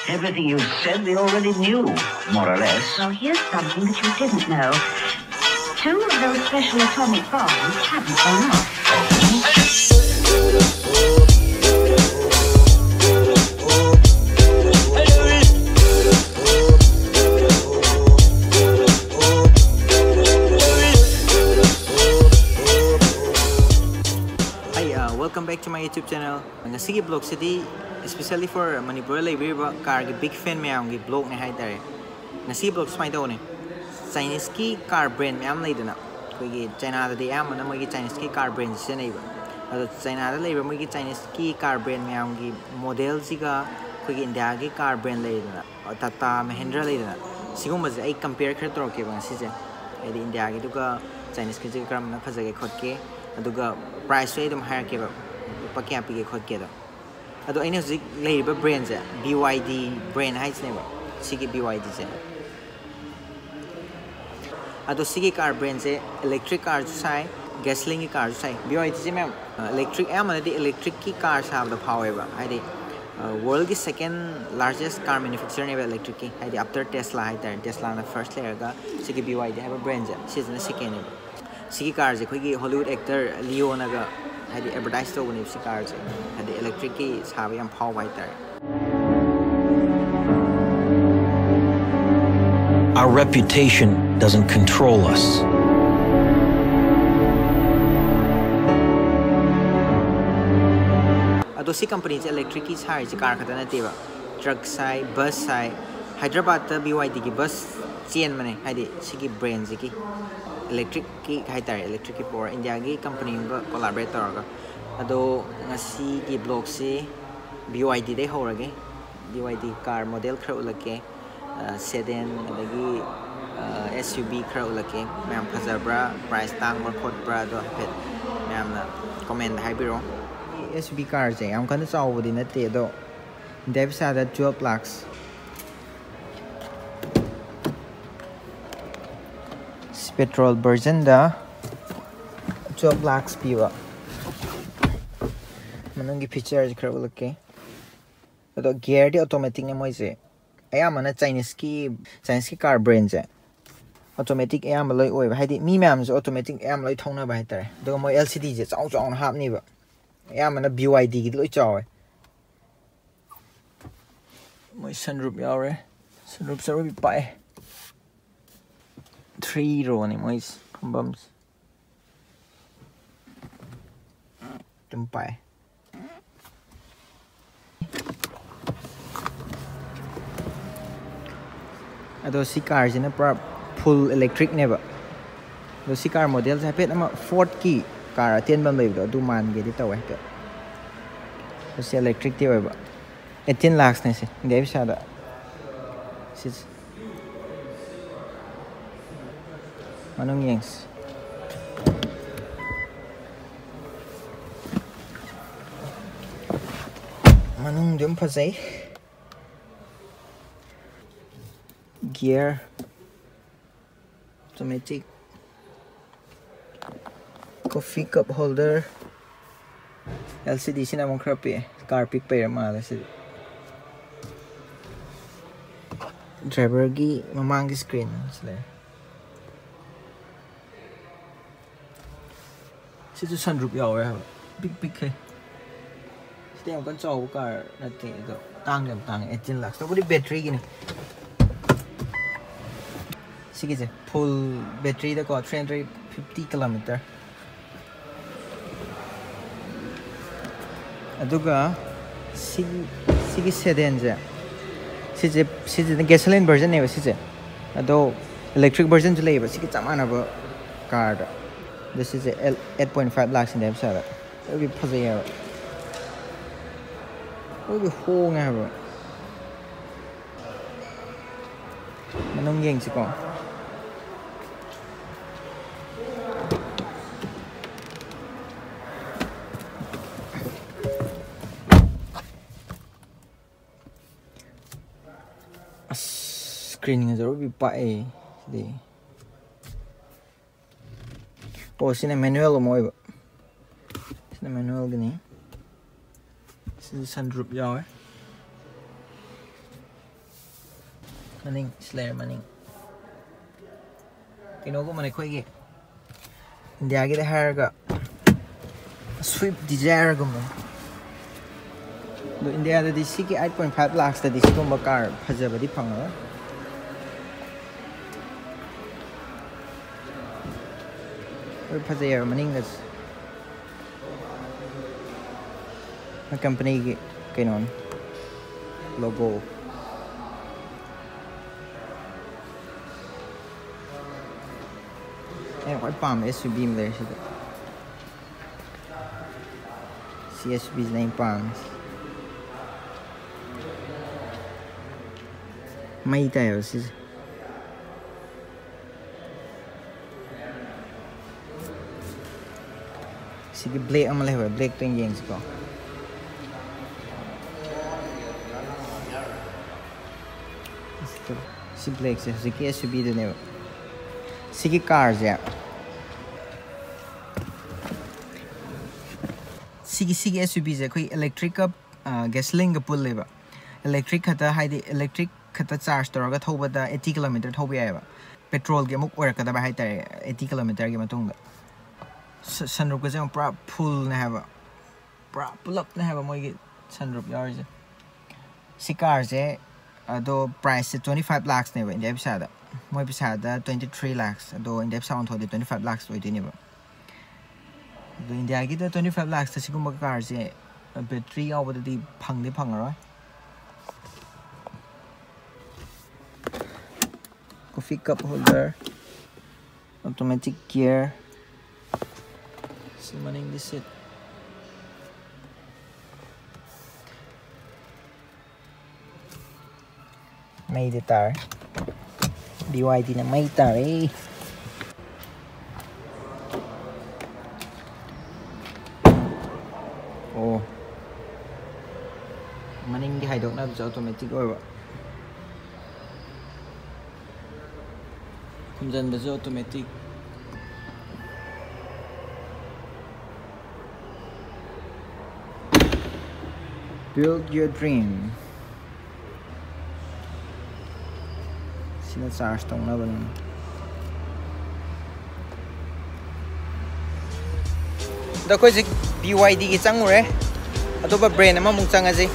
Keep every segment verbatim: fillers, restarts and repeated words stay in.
Everything you said we already knew, more or less. Well, here's something that you didn't know. Two of those special atomic bombs haven't gone off. Hi, uh, welcome back to my YouTube channel. ꯉꯁꯤꯒꯤ vlogꯁꯤꯗꯤ especially for ꯃꯅꯤꯄꯨꯔꯗ ꯂꯩꯕꯤꯔꯤꯕ ꯀꯥꯔꯒꯤ big fan ꯃꯌꯥꯝꯒꯤ vlogꯅꯦ ꯍꯥꯏꯇꯥꯔꯦ꯫ ꯉꯁꯤꯒꯤ vlog ꯁꯨꯃꯥꯏꯅ ꯇꯧꯕꯅꯦ꯫ Chineseꯀꯤ car brand ꯃꯌꯥꯝ ꯂꯩꯗꯅ, ꯑꯩꯈꯣꯏꯒꯤ Chinaꯗꯗꯤ ꯑꯌꯥꯝꯕꯅ ꯃꯣꯏꯒꯤ Chineseꯀꯤ car brandꯁꯤ ꯁꯤꯖꯤꯟꯅꯩꯕ꯫ ꯑꯗꯣ Chinaꯗ ꯂꯩꯕ ꯃꯣꯏꯒꯤ Chineseꯀꯤ car brand ꯃꯌꯥꯝꯒꯤ modelꯁꯤꯒ ꯑꯩꯈꯣꯏꯒꯤ Indiaꯒꯤ car brand ꯂꯩꯗꯅ, Tata Mahindra ꯂꯩꯗꯅ, ꯁꯤꯒꯨꯝꯕꯁꯦ ꯑꯩ compare ꯈꯔ ꯇꯧꯔꯛꯀꯦꯕ ꯉꯁꯤꯁꯦ꯫ ꯍꯥꯏꯗꯤ Indiaꯒꯤꯗꯨꯒ Chineseꯀꯤꯁꯤꯒ ꯀꯔꯝꯕꯅ ꯐꯖꯒꯦ ꯈꯣꯠꯀꯦ, ꯑꯗꯨꯒ priceꯁꯨ ꯑꯩ ꯑꯗꯨꯝ ꯍꯥꯏꯔꯛꯀꯦꯕ, ꯂꯨꯄꯥ ꯀꯌꯥ ꯄꯤꯒꯦ ꯈꯣꯠꯀꯦꯗꯣ꯫ ꯑꯗꯣ ꯑꯩꯅ ꯍꯧꯖꯤꯛ ꯂꯩꯔꯤꯕ brandꯁꯦ B Y D brand ꯍꯥꯏꯁꯤꯅꯦꯕ, ꯁꯤꯒꯤ B Y Dꯁꯦ꯫ ꯑꯗꯣ ꯁꯤꯒꯤ car brandꯁꯦ electric carꯁꯨ ꯁꯥꯏ, gasolineꯒꯤ carꯁꯨ ꯁꯥꯏ꯫ B Y Dꯁꯦ ꯃꯌꯥꯝ electric, ꯑꯌꯥꯝꯕꯅꯗꯤ electricꯀꯤ car ꯁꯥꯕꯗ ꯐꯥꯎꯋꯦꯕ, ꯍꯥꯏꯗꯤ worldꯒꯤ second largest car manufacturerꯅꯦꯕ electricꯀꯤ, ꯍꯥꯏꯗꯤ after Tesla ꯍꯥꯏꯇꯥꯔꯦ꯫ Teslaꯅ first ꯂꯩꯔꯒ ꯁꯤꯒꯤ B Y D ꯍꯥꯏꯕ brandꯁꯦ, ꯁꯤꯁꯤꯅ secondꯅꯦꯕ꯫ ꯁꯤꯒꯤ carꯁꯦ ꯑꯩꯈꯣꯏꯒꯤ Hollywood actor Leoꯅꯒ ꯍꯥꯏꯗꯤ advertise ꯇꯧꯕꯅꯦꯕ ꯁꯤ carꯁꯦ, ꯍꯥꯏꯗꯤ electricꯀꯤ ꯁꯥꯕ ꯌꯥꯝ ꯐꯥꯎꯕ ꯍꯥꯏꯇꯥꯔꯦ꯫ Our reputation doesn't control us. ꯑꯗꯣ ꯁꯤ companyꯁꯦ electricꯀꯤ ꯁꯥꯔꯤꯁꯦ car ꯈꯛꯇ ꯅꯠꯇꯦꯕ, truck ꯁꯥꯏ, bus ꯁꯥꯏ꯫ ꯍꯥꯏꯗ꯭ꯔꯕꯥꯗꯇ B Y Dꯒꯤ bus ꯆꯦꯟꯕꯅꯦ, ꯍꯥꯏꯗꯤ ꯁꯤꯒꯤ brandꯁꯤꯒꯤ electricꯀꯤ ꯍꯥꯏꯇꯥꯔꯦ, electricꯀꯤ power, Indiaꯒꯤ company ꯑꯃꯒ collaborate ꯇꯧꯔꯒ꯫ ꯑꯗꯣ ꯉꯁꯤꯒꯤ vlogꯁꯤ B Y Dꯗꯩ ꯍꯧꯔꯒꯦ꯫ B Y D car model ꯈꯔ ꯎꯠꯂꯛꯀꯦ, sedan, ꯑꯗꯒꯤ S U V ꯈꯔ ꯎꯠꯂꯛꯀꯦ꯫ ꯃꯌꯥꯝ ꯐꯖꯕ꯭ꯔꯥ, price ꯇꯥꯡꯕ꯭ꯔꯥ ꯈꯣꯠꯄ꯭ꯔꯥ, ꯑꯗꯣ ꯍꯥꯏꯐꯦꯠ ꯃꯌꯥꯝꯅ commentꯗ ꯍꯥꯏꯕꯤꯔꯛꯑꯣ꯫ S U V carꯁꯦ ꯌꯥꯝ ꯀꯟꯅ ꯆꯥꯎꯕꯗꯤ ꯅꯠꯇꯦ, ꯑꯗꯣ Indiaꯒꯤ ꯄꯩꯁꯥꯗ twelve lakhs, petrol versionꯗ twelve lakhs ꯄꯤꯕ꯫ ꯃꯅꯨꯡꯒꯤ featureꯁꯦ ꯈꯔ ꯎꯠꯂꯛꯀꯦ꯫ ꯑꯗꯣ ꯒꯤꯌꯔꯗꯤ ꯑꯣꯇꯣꯃꯦꯇꯤꯛꯅꯦ ꯃꯣꯏꯁꯦ꯫ ꯑꯌꯥꯝꯕꯅ ꯆꯥꯏꯅꯤꯁꯀꯤ ꯆꯥꯏꯅꯤꯁꯀꯤ ꯀꯥꯔ ꯕ꯭ꯔꯦꯟꯁꯦ ꯑꯣꯇꯣꯃꯦꯇꯤꯛ ꯑꯌꯥꯝꯕ ꯂꯣꯏ ꯑꯣꯏꯕ, ꯍꯥꯏꯗꯤ ꯃꯤ ꯃꯌꯥꯝꯁꯨ ꯑꯣꯇꯣꯃꯦꯇꯤꯛ ꯑꯌꯥꯝꯕ ꯂꯣꯏ ꯊꯧꯅꯕ ꯍꯥꯏꯇꯥꯔꯦ꯫ ꯑꯗꯨꯒ ꯃꯣꯏ ꯑꯦꯜ ꯁꯤ ꯗꯤꯁꯦ ꯆꯥꯎ ꯆꯥꯎꯅ ꯍꯥꯞꯅꯤꯕ, ꯑꯌꯥꯝꯕꯅ ꯕꯤ ꯋꯥꯏ ꯗꯤꯒꯤꯗꯤ ꯂꯣꯏ ꯆꯥꯎꯋꯦ꯫ ꯃꯣꯏ ꯁꯟꯔꯨꯞ ꯌꯥꯎꯔꯦ꯫ ꯁꯟꯔꯨꯞꯁꯦ ꯑꯔꯣꯏꯕꯤ ꯄꯥꯛꯑꯦ꯫ ꯊ꯭ꯔꯤ ꯔꯣꯅꯤ ꯃꯣꯏꯁꯦ ꯐꯝꯐꯝꯁꯦ꯫ ꯑꯗꯨꯝ ꯄꯥꯛꯑꯦ꯫ ꯑꯗꯣ ꯁꯤ ꯀꯥꯔꯁꯤꯅ ꯄꯨꯔꯥ ꯐꯨꯜ ꯏꯂꯦꯛꯇ꯭ꯔꯤꯛꯅꯦꯕ꯫ ꯑꯗꯣ ꯁꯤ ꯀꯥꯔ ꯃꯣꯗꯦꯜꯁꯦ ꯍꯥꯏꯐꯦꯠ ꯑꯃ ꯐꯣꯔꯠꯀꯤ ꯀꯥꯔ ꯑꯇꯦꯟꯕ ꯑꯃ ꯂꯩꯕꯗꯣ, ꯑꯗꯨ ꯃꯥꯟꯒꯦꯗꯤ ꯇꯧꯋꯦ ꯍꯥꯏꯐꯦꯠ꯫ ꯑꯗꯣ ꯁꯤ ꯏꯂꯦꯛꯇ꯭ꯔꯤꯛꯇꯤ ꯑꯣꯏꯕ꯫ ꯑꯩꯠꯇꯤꯟ ꯂꯥꯛꯁꯅꯦ ꯁꯤ ꯏꯟꯗꯤꯌꯥ ꯄꯩꯁꯥꯗ꯫ ꯁꯤꯁꯦ ꯃꯅꯨꯡ ꯌꯦꯡꯁꯤ꯫ ꯃꯅꯨꯡꯗꯤ ꯑꯗꯨꯝ ꯐꯖꯩ꯫ Gear automatic. ꯀꯣꯐꯤ ꯀꯞ ꯍꯣꯜꯗꯔ꯫ ꯑꯦꯜ ꯁꯤ ꯗꯤꯁꯤꯅ ꯑꯃꯨꯛ ꯈꯔ ꯄꯤꯛꯑꯦ, ꯀꯥꯔ ꯄꯤꯛꯄꯩꯔ ꯃꯥꯜꯂꯦ ꯁꯤꯗꯤ꯫ ꯗ꯭ꯔꯥꯏꯚꯔꯒꯤ ꯃꯃꯥꯡꯒꯤ ꯁ꯭ꯀ꯭ꯔꯤꯟ ꯑꯃꯁꯨ ꯂꯩ꯫ ꯁꯤꯁꯨ ꯁꯟꯔꯨꯞ ꯌꯥꯎꯋꯦ ꯍꯥꯏꯕ꯫ ꯄꯤꯛ ꯄꯤꯛꯈꯩ꯫ ꯁꯤꯗꯤ ꯌꯥꯝ ꯀꯟꯅ ꯆꯥꯎꯕ ꯀꯥꯔ ꯅꯠꯇꯦ ꯑꯗꯣ, ꯇꯥꯡꯗꯤ ꯌꯥꯝ ꯇꯥꯡꯉꯦ, ꯑꯩꯠꯇꯤꯟ ꯂꯥꯛꯁ꯫ ꯇꯧꯕꯗꯤ ꯕꯦꯇ꯭ꯔꯤꯒꯤꯅꯤ꯫ ꯁꯤꯒꯤꯁꯦ ꯐꯨꯜ ꯕꯦꯇ꯭ꯔꯤꯗꯀꯣ, ꯊ꯭ꯔꯤ ꯍꯟꯗ꯭ꯔꯦꯠ ꯐꯤꯐꯇꯤ ꯀꯤꯂꯣꯃꯤꯇꯔ꯫ ꯑꯗꯨꯒ ꯁꯤꯒꯤ ꯁꯤꯒꯤ ꯁꯦꯗꯦꯟꯁꯦ, ꯁꯤꯁꯦ ꯁꯤꯁꯤꯅ ꯒꯦꯁꯣꯂꯤꯟ ꯚꯔꯖꯟꯅꯦꯕ ꯁꯤꯁꯦ꯫ ꯑꯗꯣ ꯏꯂꯦꯛꯇ꯭ꯔꯤꯛ ꯚꯔꯖꯟꯁꯨ ꯂꯩꯌꯦꯕ ꯁꯤꯒ ꯆꯞ ꯃꯥꯟꯅꯕ ꯀꯥꯔꯗ꯫ ꯑꯗꯣ ꯁꯤꯁꯦ ꯑꯦꯠ ꯄꯣꯏꯟ ꯐꯥꯏꯚ ꯂꯥꯛꯁꯤꯅꯦꯕ ꯁꯥꯔ꯫ ꯑꯗꯨꯒꯤ ꯐꯖꯩ ꯍꯥꯏꯕ꯫ ꯑꯗꯨꯒꯤ ꯍꯣꯡꯉꯦ ꯍꯥꯏꯕ꯫ ꯃꯅꯨꯡ ꯌꯦꯡꯁꯤꯀꯣ꯫ ꯑꯁ, ꯁ꯭ꯀ꯭ꯔꯤꯟꯒꯁꯦ ꯑꯔꯣꯏꯕꯤ ꯄꯥꯛꯑꯦ ꯁꯤꯗꯤ꯫ ꯑꯣ, ꯁꯤꯅ ꯃꯦꯅꯨꯋꯦꯜ ꯑꯃ ꯑꯣꯏꯕ꯫ ꯁꯤꯅ ꯃꯦꯅꯨꯋꯦꯜꯒꯤꯅꯤ꯫ ꯁꯤꯗ ꯁꯟꯔꯨꯞ ꯌꯥꯎꯋꯦ꯫ ꯃꯅꯤꯡ ꯁꯤ ꯂꯩꯔꯦ, ꯃꯅꯤꯡ꯫ ꯀꯩꯅꯣꯒꯨꯝꯕꯅꯦ ꯑꯩꯈꯣꯏꯒꯤ ꯏꯟꯗꯤꯌꯥꯒꯤꯗ ꯍꯥꯏꯔꯒ Swift Desireꯒꯨꯝꯕ꯫ ꯑꯗꯣ ꯏꯟꯗꯤꯌꯥꯗꯗꯤ ꯁꯤꯒꯤ eight point five lakhsꯇꯗꯤ ꯁꯤꯒꯨꯝꯕ car ꯐꯖꯕꯗꯤ ꯐꯪꯉꯔꯣꯏ꯫ ꯂꯣꯏ ꯐꯖꯩꯌꯦꯕ ꯃꯅꯤꯡꯒꯁꯦ꯫ ꯃꯣꯏ companyꯒꯤ ꯀꯩꯅꯣꯅꯤ, logo꯫ ꯑꯩꯅ ꯈ꯭ꯋꯥꯏ ꯄꯥꯝꯕ S U V ꯑꯃ ꯂꯩꯔꯦ ꯁꯤꯗ꯫ ꯁꯤ S U Vꯁꯤꯅ ꯑꯩꯅ ꯄꯥꯝꯃꯤꯁꯦ꯫ ꯃꯩ ꯇꯥꯏꯌꯦꯕ ꯁꯤꯁꯦ꯫ ꯁꯤꯒꯤ black ꯑꯃ ꯂꯩꯍꯧꯋꯦ, blackꯇ ꯑꯣꯏꯅ ꯌꯦꯡꯁꯤꯀꯣ꯫ ꯁꯤ blackꯁꯦ ꯍꯧꯖꯤꯛꯀꯤ S U Vꯗꯨꯅꯦꯕ꯫ ꯁꯤꯒꯤ carꯁꯦ, ꯁꯤꯒꯤ, ꯁꯤꯒꯤ S U Vꯁꯦ ꯑꯩꯈꯣꯏ electricꯀ, ꯑ, gasolineꯒ ꯄꯨꯜꯂꯦꯕ꯫ Electric ꯈꯛꯇ, ꯍꯥꯏꯗꯤ electric ꯈꯛꯇ charge ꯇꯧꯔꯒ ꯊꯧꯕꯗ eighty kilometer ꯊꯧꯕ ꯌꯥꯏꯑꯕ꯫ Petrolꯒꯤ ꯑꯃꯨꯛ ꯑꯣꯏꯔꯛꯀꯗꯕ ꯍꯥꯏꯇꯥꯔꯦ, eighty kilometerꯒꯤ ꯃꯇꯨꯡꯗ꯫ ꯁ-, sunroofꯀꯁꯦ ꯌꯦꯡꯉꯣ, ꯄꯨꯔꯥ fullꯅꯦ ꯍꯥꯏꯕ, ꯄꯨꯔꯥ ꯄꯨꯂꯞꯅꯦ ꯍꯥꯏꯕ ꯃꯣꯏꯒꯤ sunroof ꯌꯥꯎꯔꯤꯁꯦ꯫ ꯁꯤ carꯁꯦ ꯑꯗꯣ priceꯁꯦ twenty five lakhsꯅꯦꯕ ꯏꯟꯗꯤꯌꯥ ꯄꯩꯁꯥꯗ꯫ ꯃꯣꯏ ꯄꯩꯁꯥꯗ twenty three lakhs, ꯑꯗꯣ ꯏꯟꯗꯤꯌꯥ ꯄꯩꯁꯥ ꯑꯣꯟꯊꯣꯛꯑꯗꯤ twenty five lakhs ꯑꯣꯏꯗꯣꯏꯅꯦꯕ꯫ ꯑꯗꯣ ꯏꯟꯗꯤꯌꯥꯒꯤꯗ twenty five lakhsꯇ ꯁꯤꯒꯨꯝꯕ carꯁꯦ battery ꯌꯥꯎꯕꯗꯗꯤ ꯐꯪꯗꯤ ꯐꯪꯉꯔꯣꯏ꯫ Coffee cup holder, automatic gear, ꯁꯤ ꯃꯅꯤꯡꯒꯤ seat꯫ ꯃꯩꯗꯤ ꯇꯥꯔꯦ꯫ BYDꯅ ꯃꯩ ꯇꯥꯔꯦ꯫ ꯑꯣ꯫ ꯃꯅꯤꯡꯒꯤ ꯍꯥꯏꯗꯣꯛꯅꯕꯁꯨ automatic ꯑꯣꯏꯕ꯫ ꯈꯨꯝꯖꯤꯟꯕꯁꯨ automatic꯫ Build your dream. Charge ꯇꯧꯅꯕꯅꯤ꯫ ꯑꯗꯣ ꯑꯩꯈꯣꯏ ꯍꯧꯖꯤꯛ ꯕꯤ ꯋꯥꯏ ꯗꯤꯒꯤ ꯆꯪꯉꯨꯔꯦ꯫ ꯑꯇꯣꯞꯄ ꯕ꯭ꯔꯦꯟ ꯑꯃꯃꯨꯛ ꯆꯪꯉꯁꯤ꯫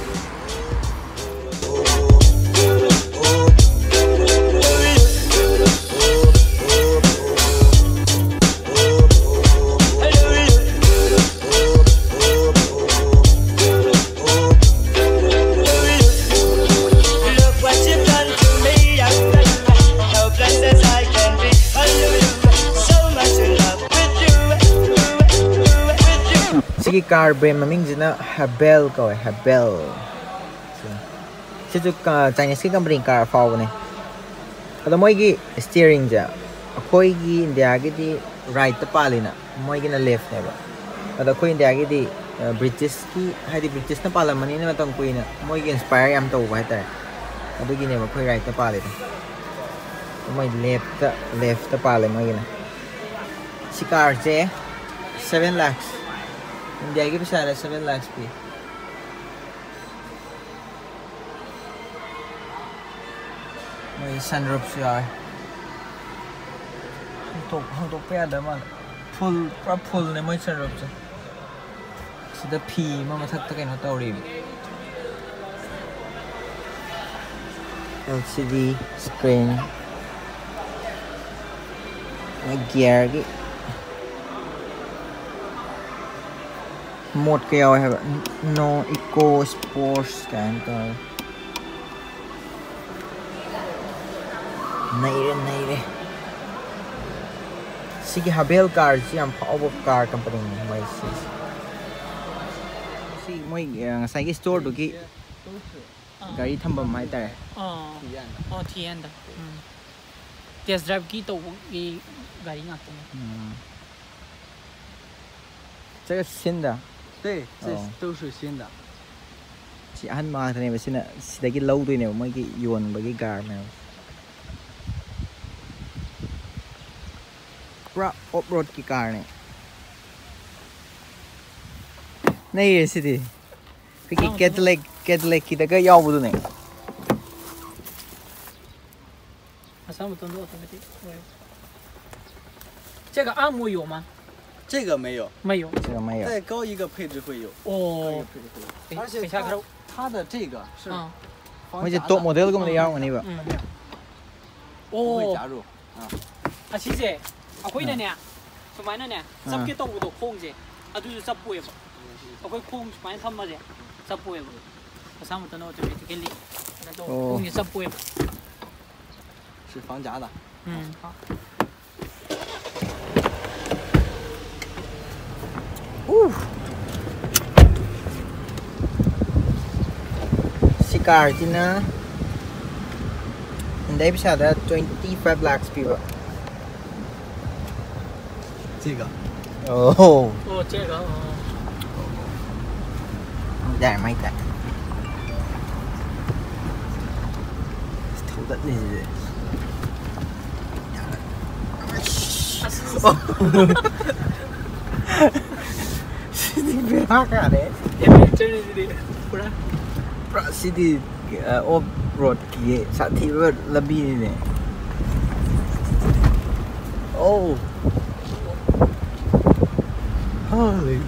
ꯁꯤꯒꯤ ꯀꯥꯔ ꯕ꯭ꯔꯦꯟ ꯃꯃꯤꯡꯁꯤꯅ ꯍꯦꯕꯦꯜ ꯀꯧꯋꯦ, ꯍꯦꯕꯦꯜ꯫ ꯁꯤꯁꯨ ꯆꯥꯏꯅꯤꯁꯀꯤ ꯀꯝꯄꯅꯤ ꯀꯥꯔ ꯑꯐꯥꯎꯕꯅꯦ꯫ ꯑꯗꯣ ꯃꯣꯏꯒꯤ ꯏꯁꯇꯤꯌꯔꯤꯡꯁꯦ ꯑꯩꯈꯣꯏꯒꯤ ꯏꯟꯗꯤꯌꯥꯒꯤꯗꯤ ꯔꯥꯏꯠꯇ ꯄꯥꯜꯂꯤꯅ, ꯃꯣꯏꯒꯤꯅ ꯂꯦꯐꯅꯦꯕ꯫ ꯑꯗꯣ ꯑꯩꯈꯣꯏ ꯏꯟꯗꯤꯌꯥꯒꯤꯗꯤ ꯕ꯭ꯔꯤꯇꯤꯁꯀꯤ, ꯍꯥꯏꯗꯤ ꯕ꯭ꯔꯤꯇꯤꯁꯅ ꯄꯥꯜꯂꯝꯕꯅꯤꯅ ꯃꯇꯝ ꯀꯨꯏꯅ, ꯃꯣꯏꯒꯤ ꯏꯟꯁꯄꯥꯌꯔ ꯌꯥꯝ ꯇꯧꯕ ꯍꯥꯏꯇꯥꯔꯦ꯫ ꯑꯗꯨꯒꯤꯅꯦꯕ ꯑꯩꯈꯣꯏ ꯔꯥꯏꯠꯇ ꯄꯥꯜꯂꯤꯗꯣ꯫ ꯃꯣꯏ ꯂꯦꯐꯇ, ꯂꯦꯐꯇ ꯄꯥꯜꯂꯦ ꯃꯣꯏꯒꯤꯅ꯫ ꯁꯤ ꯀꯥꯔꯁꯦ seven lakhs, ꯏꯟꯗꯤꯌꯥꯒꯤ ꯄꯩꯁꯥꯗ seven lakhs ꯄꯤ꯫ ꯃꯣꯏ ꯁꯟꯔꯨꯞꯁꯨ ꯌꯥꯎꯋꯦ꯫ ꯍꯥꯡꯇꯣꯛ-, ꯍꯥꯡꯇꯣꯛꯄ ꯌꯥꯗꯕ ꯃꯥꯜꯂꯦ꯫ ꯐꯨꯜ, ꯄꯨꯔꯥ ꯐꯨꯜꯅꯦ ꯃꯣꯏ ꯁꯟꯔꯨꯞꯁꯦ꯫ ꯁꯤꯗ ꯐꯤ ꯑꯃ ꯃꯊꯛꯇ ꯀꯩꯅꯣ ꯇꯧꯔꯤꯕ꯫ ꯑꯦꯜ ꯁꯤ ꯗꯤ ꯁ꯭ꯀ꯭ꯔꯤꯟ꯫ ꯒꯤꯌꯔꯒꯤ ꯃꯣꯠꯀ ꯌꯥꯎꯋꯦ ꯍꯥꯏꯕ꯫ No eco sports ꯀꯥꯏꯅ ꯇꯧꯔꯒ꯫ ꯅꯩꯔꯦ, ꯅꯩꯔꯦ꯫ ꯁꯤꯒꯤ ꯍꯕꯦꯜ ꯀꯥꯔꯁꯤ ꯌꯥꯝ ꯐꯥꯎꯕ ꯀꯥꯔ ꯀꯝꯄꯅꯤꯅꯤ ꯃꯣꯏ ꯁꯤꯁꯦ꯫ ꯁꯤ ꯃꯣꯏ, ꯑ, ꯉꯁꯥꯏꯒꯤ ꯁ꯭ꯇꯣꯔꯗꯨꯒꯤ ꯑꯥ꯫ ꯒꯥꯔꯤ ꯊꯝꯐꯝ ꯍꯥꯏꯇꯥꯔꯦ꯫ ꯑꯥ꯫ ꯑꯣ, ꯊꯤꯌꯦꯟꯗ꯫ ꯎꯝ꯫ ꯇꯦꯁ ꯗ꯭ꯔꯥꯏꯚꯀꯤ ꯇꯧꯕꯒꯤ ꯒꯥꯔꯤ ꯉꯥꯛꯇꯅꯦ꯫ ꯎꯝ꯫ ꯆꯠꯁꯤꯟꯗ꯫ 对，这都是新的。 ꯁꯤ ꯑꯍꯟ ꯃꯥ ꯉꯥꯛꯇꯅꯦꯕ꯫ ꯁꯤꯅ ꯁꯤꯗꯒꯤ ꯂꯧꯗꯣꯏꯅꯦꯕ ꯃꯣꯏꯒꯤ ꯌꯣꯟꯕꯒꯤ ꯀꯥꯔ ꯃꯌꯥꯝ꯫ ꯄꯨꯔꯥ ꯑꯣꯐ ꯔꯣꯗꯀꯤ ꯀꯥꯔꯅꯦ꯫ ꯅꯩꯔꯦ ꯁꯤꯗꯤ꯫ ꯑꯩꯈꯣꯏꯒꯤ ꯀꯦꯗꯤꯂꯦꯛ, ꯀꯦꯗꯤꯂꯦꯛꯀꯤꯗꯒ ꯌꯥꯎꯕꯗꯨꯅꯦ꯫ 三五分钟 automatic 会有。这个按摩有吗？这个没有，没有。这个没有。再高一个配置会有，高一个哦，配置会有，哎而且北下头它它的这个是啊，防 ไม่ใช่ 夹 โต๊ะโม 的， เดลก็ไม่ได้ยาวกว่านี้แบบ 嗯，不会夹 哦， 住啊。 啊，谢谢。啊，会的呢，什么呢？这个都不懂控制，啊，就是这不会吧？啊，会控制，反正他们的这不会吧？我上午等到这边就给你，那都控制这不会吧？是防夹的。嗯，好。 Ooh. Cigar din na. Hindi bisa da twenty-five lakhs people. 这个 Oh. 哦，这个哦， Hindi, may ta. Hold that nigga. Hindi, pinaka eh. 也没真人的，不然。 Pra city uh, off road ki sa ti road labi ni. Oh. Holy.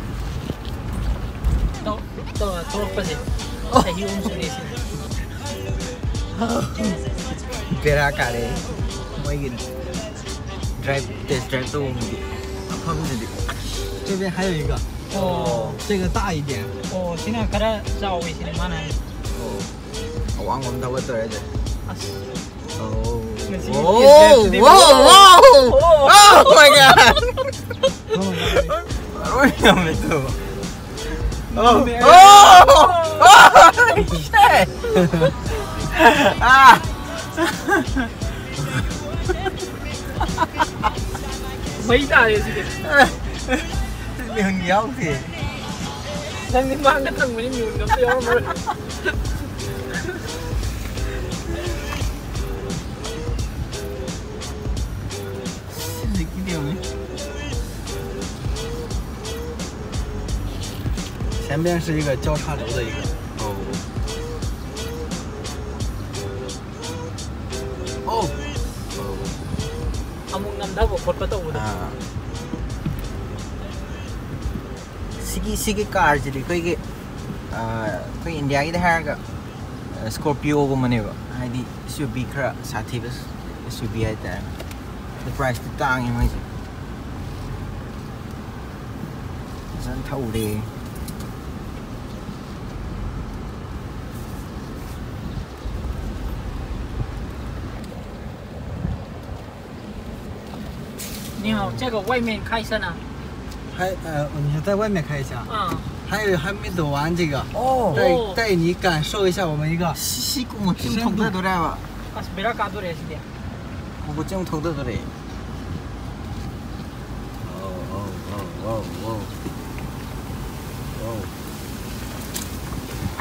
到到了，到了，快点，哎，又是那些。 Pinaka eh. Mo yun. Drive, test drive to hindi. Apa mo hindi? 这边还有一个，哦这个大一点，哦，现在可能找微信的嘛呢？ Oh. Awang kong tawag to rin. 啊，是。 Oh. Mas- Oh, wow, wow. Oh my god. Ano yung ito? Oh, oh, oh, shit. Ah. 没打的这个， Yung yawki. 那你妈个疼，我就扭个不要门儿。 Hindi ko yun. 前边是一个交叉轴的一个。Oh. Oh. ꯑꯃꯨꯛ ꯅꯝꯊꯕ ꯈꯣꯠꯄ ꯇꯧꯕꯗꯣ꯫ ꯑꯥ꯫ ꯁꯤꯒꯤ ꯁꯤꯒꯤ ꯀꯥꯔꯁꯤꯗꯤ ꯑꯩꯈꯣꯏꯒꯤ ꯑꯥ, ꯑꯩꯈꯣꯏ ꯏꯟꯗꯤꯌꯥꯒꯤꯗ ꯍꯥꯏꯔꯒ ꯁ꯭ꯀꯣꯔꯄꯤꯌꯣꯒꯨꯝꯕꯅꯦꯕ, ꯍꯥꯏꯗꯤ S U V ꯈꯔ ꯁꯥꯊꯤꯕ ꯑꯦꯁ ꯌꯨ ꯚꯤ ꯍꯥꯏꯇꯥꯔꯦ꯫ ꯑꯗꯣ ꯄ꯭ꯔꯥꯏꯁꯇꯤ ꯇꯥꯡꯉꯤ ꯃꯣꯏꯁꯦ꯫ ꯐꯖꯅ ꯊꯧꯔꯦ꯫ 你好，这个外面看一下呢。还呃，你在外面看一下，啊，还有还没走完这个，哦带哦带你感受一下我们一个 ꯁꯤ ꯁꯤ ꯀꯨꯝꯕ ꯆꯨꯝ ꯊꯧꯗꯗꯣꯔꯦꯕ꯫ ꯑꯁ ꯕꯦꯔꯥ ꯀꯥꯗꯣꯔꯦ ꯁꯤꯗꯤ꯫ ꯈꯣꯡꯎꯞ ꯆꯨꯝ ꯊꯧꯗꯗꯣꯔꯦ꯫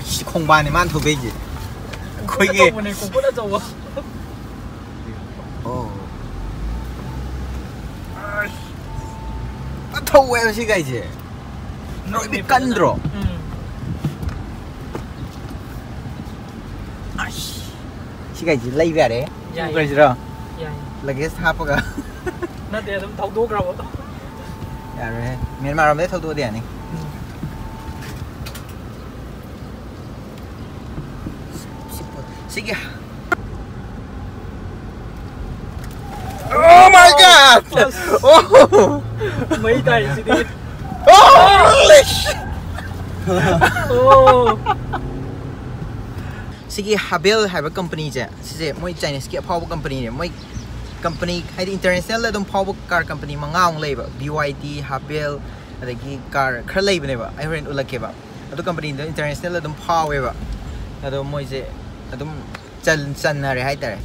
ꯁꯤ ꯈꯣꯡꯕꯥꯟꯅꯦ ꯃꯥꯅ ꯊꯧꯗꯩꯁꯦ꯫ ꯑꯩꯈꯣꯏꯒꯤ ꯑꯆꯧꯕꯅꯦ ꯀꯣꯡꯄꯣꯠ ꯑꯆꯧꯕ꯫ ꯑꯣ꯫ ꯐꯖꯅ ꯊꯧꯋꯦꯕ ꯁꯤ ꯒꯥꯔꯤꯁꯦ꯫ ꯅꯣꯏꯗꯤ ꯀꯟꯗ꯭ꯔꯣ? ꯎꯝ꯫ ꯑꯁ꯫ ꯁꯤ ꯒꯥꯔꯤꯁꯦ ꯂꯩꯕ ꯌꯥꯔꯦ꯫ ꯌꯥꯏ꯫ ꯄꯨꯈ꯭ꯔꯁꯤꯔꯣ? ꯌꯥꯏ꯫ ꯂꯒꯦꯖ ꯍꯥꯞꯄꯒ꯫ ꯅꯠꯇꯦ ꯑꯗꯨꯝ ꯊꯧꯗꯣꯛꯈ꯭ꯔꯕ꯫ ꯌꯥꯔꯣꯏꯍꯦ꯫ ꯃꯦꯟꯃꯥꯔ ꯔꯣꯝꯗꯩ ꯊꯧꯗꯣꯛꯑꯗꯤ ꯌꯥꯅꯤ꯫ ꯎꯝ꯫ ꯁꯤꯒꯤ Oh my god! Oh! ꯃꯩ ꯇꯥꯏꯁꯤꯗꯤ꯫ Oh! ꯑꯣ꯫ ꯁꯤꯒꯤ ꯍꯥꯕꯦꯜ ꯍꯥꯏꯕ ꯀꯝꯄꯅꯤꯁꯦ, ꯁꯤꯁꯦ ꯃꯣꯏ ꯆꯥꯏꯅꯤꯁꯀꯤ ꯑꯐꯥꯎꯕ ꯀꯝꯄꯅꯤꯅꯦ꯫ ꯃꯣꯏ ꯀꯝꯄꯅꯤ ꯍꯥꯏꯗꯤ ꯏꯟꯇꯔꯅꯦꯁꯅꯦꯜꯗ ꯑꯗꯨꯝ ꯐꯥꯎꯕ ꯀꯥꯔ ꯀꯝꯄꯅꯤ ꯃꯉꯥꯃꯨꯛ ꯂꯩꯌꯦꯕ꯫ ꯕꯤ ꯋꯥꯏ ꯗꯤ, ꯍꯥꯕꯦꯜ, ꯑꯗꯒꯤ ꯀꯥꯔ ꯈꯔ ꯂꯩꯕꯅꯦꯕ, ꯑꯩ ꯍꯣꯔꯦꯟ ꯎꯠꯂꯛꯀꯦꯕ꯫ ꯑꯗꯨ ꯀꯝꯄꯅꯤꯗꯣ ꯏꯟꯇꯔꯅꯦꯁꯅꯦꯜꯗ ꯑꯗꯨꯝ ꯐꯥꯎꯋꯦꯕ꯫ ꯑꯗꯣ ꯃꯣꯏꯁꯦ ꯑꯗꯨꯝ ꯆꯟ ꯆꯟꯅꯔꯦ ꯍꯥꯏꯇꯥꯔꯦ꯫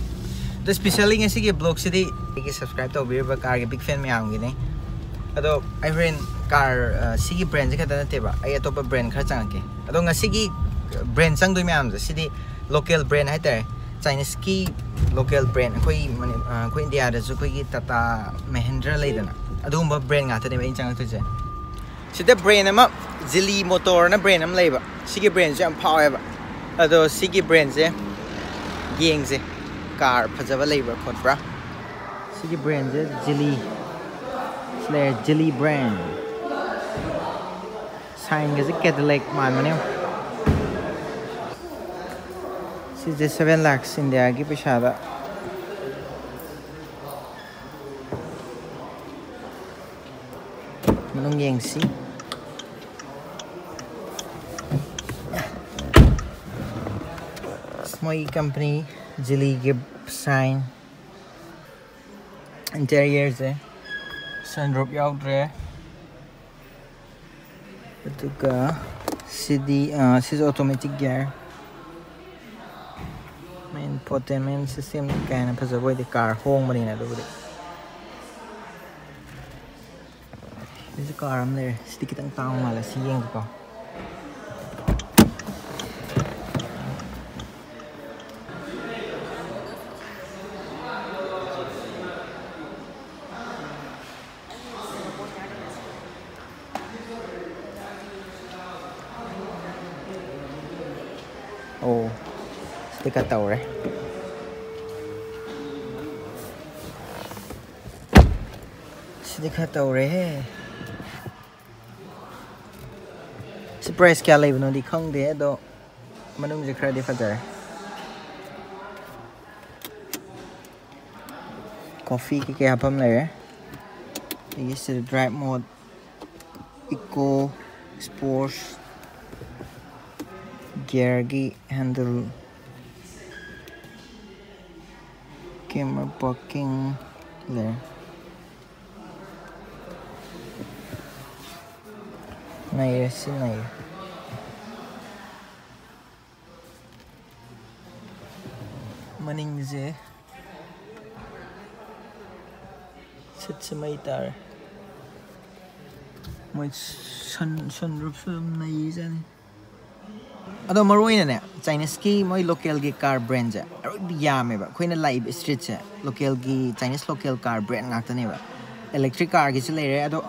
ꯑꯗꯣ ꯁ꯭ꯄꯤꯁꯦꯜꯂꯤ ꯉꯁꯤꯒꯤ ꯕ꯭ꯂꯣꯒꯁꯤꯗꯤ ꯑꯩꯒꯤ ꯁꯕꯁꯀ꯭ꯔꯥꯏꯕ ꯇꯧꯕꯤꯔꯤꯕ ꯀꯥꯔꯒꯤ ꯕꯤꯛ ꯐꯦꯟ ꯃꯌꯥꯝꯒꯤꯅꯤ꯫ ꯑꯗꯣ ꯑꯩ ꯍꯣꯔꯦꯟ ꯀꯥꯔ, ꯑ, ꯁꯤꯒꯤ ꯕ꯭ꯔꯦꯟꯁꯦ ꯈꯛꯇ ꯅꯠꯇꯦꯕ, ꯑꯩ ꯑꯇꯣꯞꯄ ꯕ꯭ꯔꯦꯟ ꯈꯔ ꯆꯪꯉꯛꯀꯦ꯫ ꯑꯗꯣ ꯉꯁꯤꯒꯤ ꯕ꯭ꯔꯦꯟ ꯆꯪꯗꯣꯏ ꯃꯌꯥꯝꯁꯦ ꯁꯤꯗꯤ ꯂꯣꯀꯦꯜ ꯕ꯭ꯔꯦꯟ ꯍꯥꯏꯇꯥꯔꯦ꯫ ꯆꯥꯏꯅꯤꯁꯀꯤ ꯂꯣꯀꯦꯜ ꯕ꯭ꯔꯦꯟ, ꯑꯩꯈꯣꯏ ꯃꯅꯤ-, ꯑ, ꯑꯩꯈꯣꯏ ꯏꯟꯗꯤꯌꯥꯗꯁꯨ ꯑꯩꯈꯣꯏꯒꯤ ꯇꯥꯇꯥ ꯃꯍꯦꯟꯗ꯭ꯔ ꯂꯩꯗꯅ, ꯑꯗꯨꯒꯨꯝꯕ ꯕ꯭ꯔꯦꯟ ꯉꯥꯛꯇꯅꯦꯕ ꯑꯩꯅ ꯆꯪꯉꯛꯇꯣꯏꯁꯦ꯫ ꯁꯤꯗ ꯕ꯭ꯔꯦꯟ ꯑꯃ, ꯖꯤꯂꯤ ꯃꯣꯇꯣꯔꯅ ꯕ꯭ꯔꯦꯟ ꯑꯃ ꯂꯩꯕ꯫ ꯁꯤꯒꯤ ꯕ꯭ꯔꯦꯟꯁꯦ ꯌꯥꯝ ꯐꯥꯎꯋꯦꯕ꯫ ꯑꯗꯣ ꯁꯤꯒꯤ ꯕ꯭ꯔꯦꯟꯁꯦ ꯌꯦꯡꯁꯦ, ꯀꯥꯔ ꯐꯖꯕ ꯂꯩꯕ꯭ꯔꯥ ꯈꯣꯠꯄ꯭ꯔꯥ꯫ ꯁꯤꯒꯤ ꯕ꯭ꯔꯦꯟꯁꯦ ꯖꯤꯂꯤ꯫ ꯁꯤ ꯂꯩꯔꯦ, ꯖꯤꯂꯤ ꯕ꯭ꯔꯦꯟ꯫ ꯁꯥꯏꯟꯒꯁꯦ ꯀꯦꯗꯤꯂꯦꯛ ꯃꯥꯟꯕꯅꯦ꯫ ꯁꯤꯁꯦ seven lakhs ꯏꯟꯗꯤꯌꯥꯒꯤ ꯄꯩꯁꯥꯗ꯫ ꯃꯅꯨꯡ ꯌꯦꯡꯁꯤ꯫ ꯃꯣꯏꯒꯤ ꯀꯝꯄꯅꯤ ꯖꯤꯂꯤꯒꯤ ꯁꯥꯏꯟ꯫ ꯏꯟꯇꯦꯔꯤꯌꯔꯁꯦ ꯁꯟꯔꯨꯞ ꯌꯥꯎꯗ꯭ꯔꯦ꯫ ꯑꯗꯨꯒ ꯁꯤꯗꯤ, ꯑ, ꯁꯤꯁꯨ automatic gear꯫ Main infotainment system ꯀꯥꯏꯅ ꯐꯖꯕ ꯑꯣꯏꯗꯦ, ꯀꯥꯔ ꯍꯣꯡꯕꯅꯤꯅ꯫ ꯑꯗꯨꯕꯨꯗꯤ ꯁꯤꯁꯨ ꯀꯥꯔ ꯑꯃ ꯂꯩꯔꯦ꯫ ꯁꯤꯗꯤ ꯈꯤꯇꯪ ꯇꯥꯡꯕ ꯃꯥꯜꯂꯦ, ꯁꯤ ꯌꯦꯡꯒꯦꯀꯣ꯫ ꯑꯣ, ꯁꯤꯗꯤ ꯈꯔ ꯇꯧꯔꯦ꯫ ꯁꯤꯗꯤ ꯈꯔ ꯇꯧꯔꯦꯍꯦ꯫ ꯁꯤ price ꯀꯌꯥ ꯂꯩꯕꯅꯣꯗꯤ ꯈꯪꯗꯦ, ꯑꯗꯣ ꯃꯅꯨꯡꯁꯦ ꯈꯔꯗꯤ ꯐꯖꯔꯦ꯫ Coffee ꯀꯩꯀꯩ ꯍꯥꯞꯐꯝ ꯂꯩꯔꯦ꯫ ꯑꯗꯒꯤ ꯁꯤꯗ drive mode, eco, sports, gearꯒꯤ handle, camera parking ꯂꯩꯔꯦ꯫ ꯅꯩꯔꯦ, ꯁꯤ ꯅꯩꯔꯦ꯫ ꯃꯅꯤꯡꯁꯦ ꯁꯤꯠꯁꯦ ꯃꯩ ꯇꯥꯔꯦ꯫ ꯃꯣꯏ ꯁꯟ, sunroofꯁꯨ ꯑꯗꯨꯝ ꯅꯩꯖꯥꯠꯅꯤ꯫ ꯑꯗꯣ ꯃꯔꯨ ꯑꯣꯏꯅꯅꯦ, Chineseꯀꯤ ꯃꯣꯏ localꯒꯤ car brandꯁꯦ ꯑꯔꯣꯏꯕ ꯌꯥꯝꯃꯦꯕ꯫ ꯑꯩꯈꯣꯏꯅ ꯂꯥꯛꯏꯕ streetꯁꯦ localꯒꯤ, Chinese local car brand ꯉꯥꯛꯇꯅꯦꯕ꯫ Electric carꯒꯤꯁꯨ ꯂꯩꯔꯦ, ꯑꯗꯣ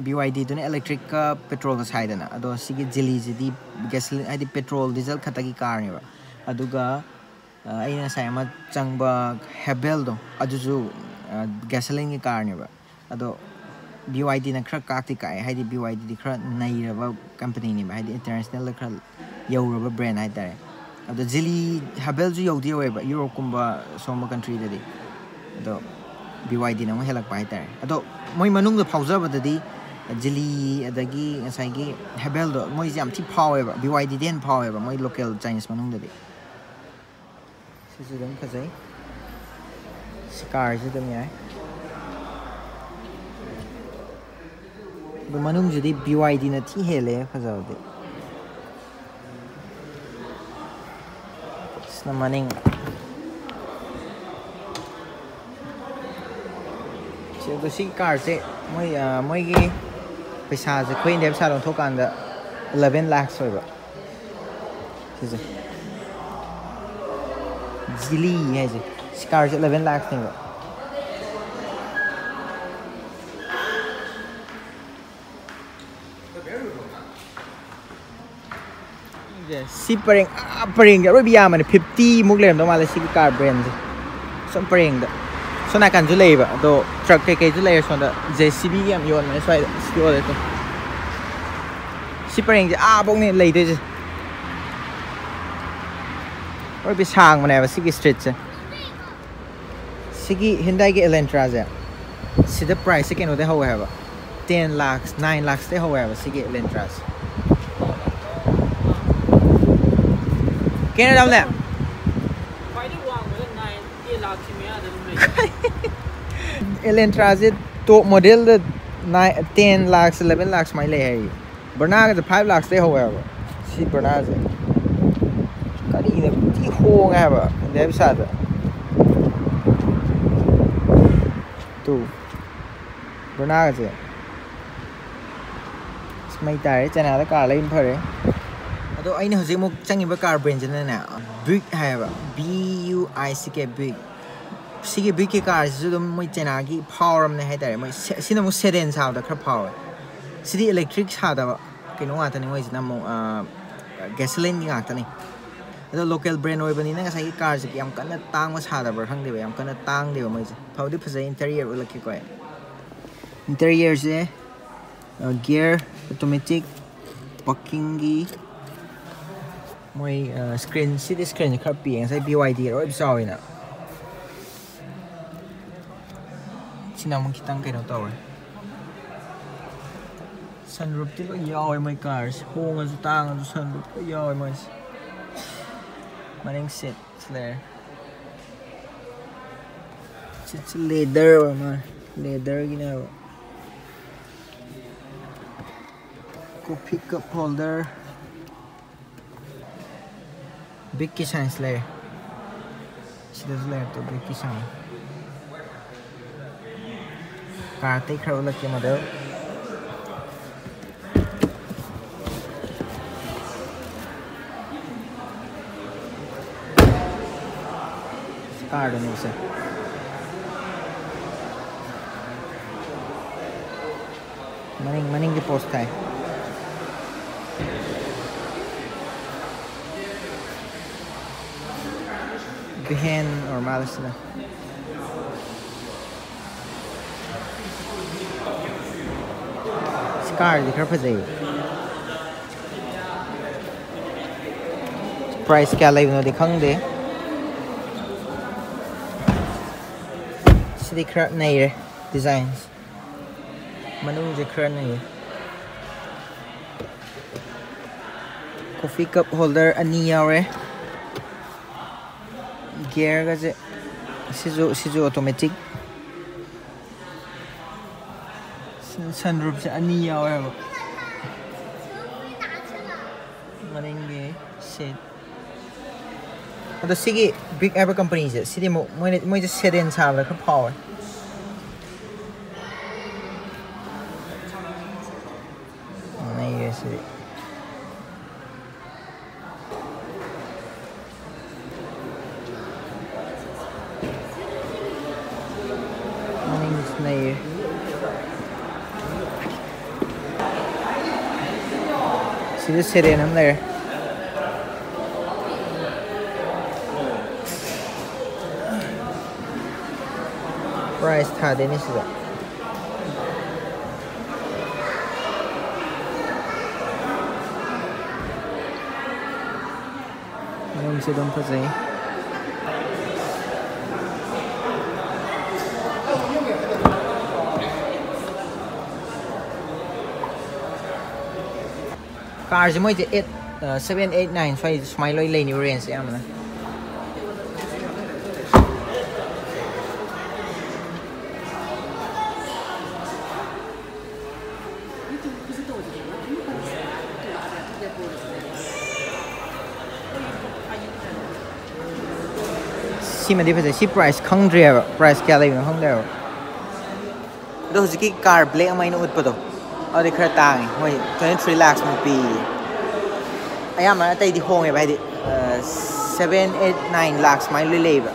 BYDꯗꯨꯅ electricꯀ petrolꯒ ꯁꯥꯏꯗꯅ, ꯑꯗꯣ ꯁꯤꯒꯤ ꯖꯤꯂꯤꯁꯤꯗꯤ gasoline, ꯍꯥꯏꯗꯤ petrol, diesel ꯈꯛꯇꯒꯤ carꯅꯦꯕ꯫ ꯑꯗꯨꯒ, ꯑ, ꯑꯩꯅ ꯉꯁꯥꯏ ꯑꯃ ꯆꯪꯕ Havelꯗꯣ, ꯑꯗꯨꯁꯨ ꯒꯦꯁꯣꯂꯤꯟꯒꯤ ꯀꯥꯔꯅꯦꯕ꯫ ꯑꯗꯣ ꯕꯤ ꯋꯥꯏ ꯗꯤꯅ ꯈꯔ ꯀꯥꯛꯇꯤ ꯀꯥꯛꯑꯦ, ꯍꯥꯏꯗꯤ ꯕꯤ ꯋꯥꯏ ꯗꯤꯗꯤ ꯈꯔ ꯅꯩꯔꯕ ꯀꯝꯄꯅꯤꯅꯦꯕ, ꯍꯥꯏꯗꯤ ꯏꯟꯇꯔꯅꯦꯁꯅꯦꯜꯗ ꯈꯔ ꯌꯧꯔꯕ ꯕ꯭ꯔꯦꯟ ꯍꯥꯏꯇꯥꯔꯦ꯫ ꯑꯗꯣ ꯖꯤꯂꯤ, ꯍꯦꯕꯦꯜꯁꯨ ꯌꯧꯗꯤ ꯌꯧꯋꯦꯕ ꯌꯨꯔꯣꯞꯀꯨꯝꯕ ꯁꯣꯝꯕ ꯀꯟꯇ꯭ꯔꯤꯗꯗꯤ꯫ ꯑꯗꯣ ꯕꯤ ꯋꯥꯏ ꯗꯤꯅ ꯑꯃꯨꯛ ꯍꯦꯜꯂꯛꯄ ꯍꯥꯏꯇꯥꯔꯦ꯫ ꯑꯗꯣ ꯃꯣꯏ ꯃꯅꯨꯡꯗ ꯐꯥꯎꯖꯕꯗꯗꯤ ꯖꯤꯂꯤ, ꯑꯗꯒꯤ ꯉꯁꯥꯏꯒꯤ ꯍꯦꯕꯦꯜꯗꯣ, ꯃꯣꯏꯁꯦ ꯌꯥꯝ ꯊꯤ ꯐꯥꯎꯋꯦꯕ, ꯕꯤ ꯋꯥꯏ ꯗꯤꯗꯤ ꯍꯦꯟꯅ ꯐꯥꯎꯋꯦꯕ ꯃꯣꯏ ꯂꯣꯀꯦꯜ ꯆꯥꯏꯅꯤꯁ ꯃꯅꯨꯡꯗꯗꯤ꯫ ꯁꯤꯁꯨ ꯑꯗꯨꯝ ꯐꯖꯩ꯫ ꯁꯤ ꯀꯥꯔꯁꯤ ꯑꯗꯨꯝ ꯌꯥꯏ꯫ ꯑꯗꯣ ꯃꯅꯨꯡꯁꯤꯗꯤ ꯕꯤ ꯋꯥꯏ ꯗꯤꯅ ꯊꯤ ꯍꯦꯜꯂꯦ ꯐꯖꯕꯗꯤ꯫ ꯁꯤꯅ ꯃꯅꯤꯡ꯫ ꯁꯤ, ꯑꯗꯣ ꯁꯤꯒꯤ ꯀꯥꯔꯁꯦ ꯃꯣꯏ, ꯑ, ꯃꯣꯏꯒꯤ ꯄꯩꯁꯥꯁꯦ ꯑꯩꯈꯣꯏ ꯏꯟꯗꯤꯌꯥ ꯄꯩꯁꯥ ꯂꯧꯊꯣꯛꯀꯥꯟꯗ eleven lakhs ꯑꯣꯏꯕ꯫ ꯁꯤꯁꯦ꯫ ꯖꯤꯂꯤ ꯍꯥꯏꯁꯦ꯫ ꯁꯤ ꯀꯥꯔꯁꯦ eleven lakhsꯅꯦꯕ꯫ ꯁꯤ ꯄꯔꯦꯡ, ꯑꯥ, ꯄꯔꯦꯡꯁꯦ ꯑꯔꯣꯏꯕ ꯌꯥꯝꯕꯅꯦ, fifty ꯃꯨꯛ ꯂꯩꯔꯝꯗꯧ ꯃꯥꯜꯂꯦ ꯁꯤꯒꯤ ꯀꯥꯔ ꯕ꯭ꯔꯦꯟꯁꯦ꯫ ꯁꯣꯝ ꯄꯔꯦꯡꯗ, ꯁꯣꯝ ꯅꯥꯀꯟꯁꯨ ꯂꯩꯌꯦꯕ, ꯑꯗꯣ ꯇ꯭ꯔꯛ ꯀꯩꯀꯩꯁꯨ ꯂꯩꯔꯦ ꯁꯣꯝꯗ꯫ ꯖꯦ ꯁꯤ ꯕꯤꯒ ꯌꯥꯝ ꯌꯣꯟꯕꯅꯦ ꯁ꯭ꯋꯥꯏꯗ, ꯁꯤꯗꯤ ꯑꯣꯏꯔꯦ꯫ ꯁꯤ ꯄꯔꯦꯡꯁꯦ ꯑꯥꯐꯧꯅꯦ ꯂꯩꯗꯣꯏꯁꯦ꯫ ꯑꯔꯣꯏꯕꯤ ꯁꯥꯡꯕꯅꯦꯕ ꯁꯤꯒꯤ ꯁ꯭ꯇ꯭ꯔꯤꯠꯁꯦ꯫ ꯁꯤꯒꯤ ꯍ꯭ꯌꯨꯟꯗꯥꯏꯒꯤ ꯑꯦꯂꯦꯟꯇ꯭ꯔꯥꯁꯦ, ꯁꯤꯗ ꯄ꯭ꯔꯥꯏꯁꯁꯦ ꯀꯩꯅꯣꯗꯩ ꯍꯧꯋꯦ ꯍꯥꯏꯕ, ten lakhs, nine lakhsꯇꯩ ꯍꯧꯋꯦ ꯍꯥꯏꯕ ꯁꯤꯒꯤ ꯑꯦꯂꯦꯟꯇ꯭ꯔꯥꯁꯦ꯫ ꯀꯩꯅꯣ ꯇꯥꯃꯣꯅꯦ? ꯈ꯭ꯋꯥꯏꯗꯒꯤ ꯋꯥꯡꯕꯗ nine, ten lakhꯀꯤ ꯃꯌꯥꯗ ꯑꯗꯨꯝ ꯂꯩ꯫ ꯑꯦꯂꯦꯟꯇ꯭ꯔꯥꯁꯦ ꯇꯣꯞ ꯃꯣꯗꯦꯜꯗ nine, ten lakhs, eleven lakhs ꯁꯨꯃꯥꯏꯅ ꯂꯩ ꯍꯥꯏꯌꯦ꯫ ꯕꯔꯅꯥꯒꯁꯦ five lakhsꯇꯩ ꯍꯧꯋꯦ ꯍꯥꯏꯕ ꯁꯤ ꯕꯔꯅꯥꯁꯦ꯫ ꯀꯔꯤꯅ ꯊꯤ ꯍꯣꯡꯉꯦ ꯍꯥꯏꯕ ꯏꯟꯗꯤꯌꯥ ꯄꯩꯁꯥꯗ꯫ ꯇꯨ, ꯕꯔꯅꯥꯒꯁꯦ꯫ ꯑꯁ, ꯃꯩ ꯇꯥꯔꯦ, ꯆꯥꯏꯅꯥꯗ ꯀꯥꯔ ꯂꯩꯕꯅ ꯐꯔꯦ꯫ ꯑꯗꯣ ꯑꯩꯅ ꯍꯧꯖꯤꯛ ꯑꯃꯨꯛ ꯆꯪꯉꯤꯕ ꯀꯥꯔ ꯕ꯭ꯔꯦꯟꯁꯤꯅꯅꯦ, ꯕ꯭ꯌꯨꯏꯛ ꯍꯥꯏꯌꯦꯕ, B U I C K, ꯕ꯭ꯌꯨꯏꯛ꯫ ꯁꯤꯒꯤ ꯕ꯭ꯌꯨꯏꯛꯀꯤ ꯀꯥꯔꯁꯤꯁꯨ ꯑꯗꯨꯝ ꯃꯣꯏ ꯆꯥꯏꯅꯥꯒꯤ ꯐꯥꯎꯔꯕꯅꯦ ꯍꯥꯏꯇꯥꯔꯦ꯫ ꯃꯣꯏ ꯁꯦ-, ꯁꯤꯅ ꯑꯃꯨꯛ ꯁꯦꯗꯦꯟ ꯁꯥꯕꯗ ꯈꯔ ꯐꯥꯎꯋꯦ꯫ ꯁꯤꯗꯤ ꯏꯂꯦꯛꯇ꯭ꯔꯤꯛ ꯁꯥꯗꯕ ꯀꯩꯅꯣ ꯉꯥꯛꯇꯅꯤ, ꯃꯣꯏꯁꯤꯅ ꯑꯃꯨꯛ, ꯑ, ꯒꯦꯁꯣꯂꯤꯟꯒꯤ ꯉꯥꯛꯇꯅꯤ꯫ ꯑꯗꯣ local brand ꯑꯣꯏꯕꯅꯤꯅ ꯉꯁꯥꯏꯒꯤ carꯁꯦ ꯌꯥꯝ ꯀꯟꯅ ꯇꯥꯡꯕ ꯁꯥꯗꯕ꯭ꯔꯥ ꯈꯪꯗꯦꯕ, ꯌꯥꯝ ꯀꯟꯅ ꯇꯥꯡꯗꯦꯕ ꯃꯣꯏꯁꯦ꯫ ꯐꯕꯨꯗꯤ ꯐꯖꯩ, interior ꯎꯠꯂꯛꯀꯦꯀꯣ ꯑꯩ꯫ Interiorꯁꯦ, ꯑ, gear, automatic, parkingꯒꯤ ꯃꯣꯏ, ꯑ, screen, ꯁꯤꯗꯤ screenꯁꯦ ꯈꯔ ꯄꯤꯛꯑꯦ, ꯉꯁꯥꯏ BYD ꯂꯣꯏ ꯆꯥꯎꯋꯤꯅ꯫ ꯁꯤꯅ ꯑꯃꯨꯛ ꯈꯤꯇꯪ ꯀꯩꯅꯣ ꯇꯧꯔꯦ꯫ Sunroofꯇꯤ ꯂꯣꯏ ꯌꯥꯎꯋꯦ ꯃꯣꯏ carꯁꯦ꯫ ꯍꯣꯡꯉꯁꯨ ꯇꯥꯡꯉꯁꯨ sunroof ꯂꯣꯏ ꯌꯥꯎꯋꯦ ꯃꯣꯏꯁꯦ꯫ ꯃꯅꯤꯡ seat ꯂꯩꯔꯦ꯫ Seatꯁꯦ leather ꯑꯣꯏꯔ ꯃꯥꯜꯂꯦ꯫ Leatherꯒꯤꯅꯦꯕ꯫ Coffee cup holder꯫ Bigꯀꯤ size ꯂꯩꯔꯦ꯫ ꯁꯤꯗꯁꯨ ꯂꯩꯔꯦ ꯇꯣ, bigꯀꯤ size꯫ Car ꯑꯇꯩ ꯈꯔ ꯎꯠꯂꯛꯀꯦ model꯫ Carꯗꯨꯅꯦ ꯁꯦ꯫ ꯃꯅꯤꯡ, ꯃꯅꯤꯡꯒꯤ post ꯊꯥꯏ꯫ Van ꯑꯣꯏꯔ ꯃꯥꯜꯂꯦ ꯁꯤꯅ꯫ ꯁꯤ carꯁꯤ ꯈꯔ ꯐꯖꯩ꯫ Price ꯀꯌꯥ ꯂꯩꯕꯅꯣꯗꯤ ꯈꯪꯗꯦ꯫ ꯁꯤꯗꯤ ꯈꯔ ꯅꯩꯔꯦ design꯫ ꯃꯅꯨꯡꯁꯦ ꯈꯔ ꯅꯩꯌꯦ꯫ Coffee cup holder ꯑꯅꯤ ꯌꯥꯎꯔꯦ꯫ Gearꯒꯁꯦ ꯁꯤꯁꯨ, ꯁꯤꯁꯨ automatic꯫ Sunroofꯁꯦ ꯑꯅꯤ ꯌꯥꯎꯋꯦꯕ꯫ ꯃꯅꯤꯡꯒꯤ seat꯫ ꯑꯗꯣ ꯁꯤꯒꯤ Big ꯍꯥꯏꯕ companyꯁꯦ, ꯁꯤꯗꯤ ꯑꯃꯨꯛ ꯃꯣꯏꯅ, ꯃꯣꯏꯁꯦ sedan ꯁꯥꯕꯗ ꯈꯔ ꯐꯥꯎꯋꯦ꯫ ꯅꯩꯔꯦ ꯁꯤꯗꯤ꯫ ꯃꯅꯤꯡꯁꯨ ꯅꯩꯔꯦ꯫ ꯁꯤꯗ sedan ꯑꯃ ꯂꯩꯔꯦ꯫ Price ꯊꯥꯗꯣꯏꯅꯦ ꯁꯤꯗ꯫ ꯃꯅꯨꯡꯁꯨ ꯑꯗꯨꯝ ꯐꯖꯩ꯫ Carꯁꯦ ꯃꯣꯏꯁꯦ eight, seven, eight, nine ꯁ꯭ꯋꯥꯏ ꯁꯨꯃꯥꯏꯅ ꯂꯣꯏ ꯂꯩꯅꯤꯕ, range ꯑꯌꯥꯝꯕꯅ꯫ ꯁꯤꯃꯗꯤ ꯐꯖꯩ꯫ ꯁꯤ price ꯈꯪꯗ꯭ꯔꯤꯑꯕ, price ꯀꯌꯥ ꯂꯩꯕꯅꯣ ꯈꯪꯗ꯭ꯔꯦꯕ꯫ ꯑꯗꯣ ꯍꯧꯖꯤꯛꯀꯤ car black ꯑꯃ ꯑꯩꯅ ꯎꯠꯄꯗꯣ, ꯑꯗꯨꯗꯤ ꯈꯔ ꯇꯥꯡꯉꯤ, ꯃꯣꯏ twenty three lakhs ꯃꯨꯛ ꯄꯤ꯫ ꯑꯌꯥꯝꯕꯅ ꯑꯇꯩꯗꯤ ꯍꯣꯡꯉꯦꯕ, ꯍꯥꯏꯗꯤ seven, eight, nine lakh ꯁꯨꯃꯥꯏꯅ ꯂꯣꯏ ꯂꯩꯌꯦꯕ꯫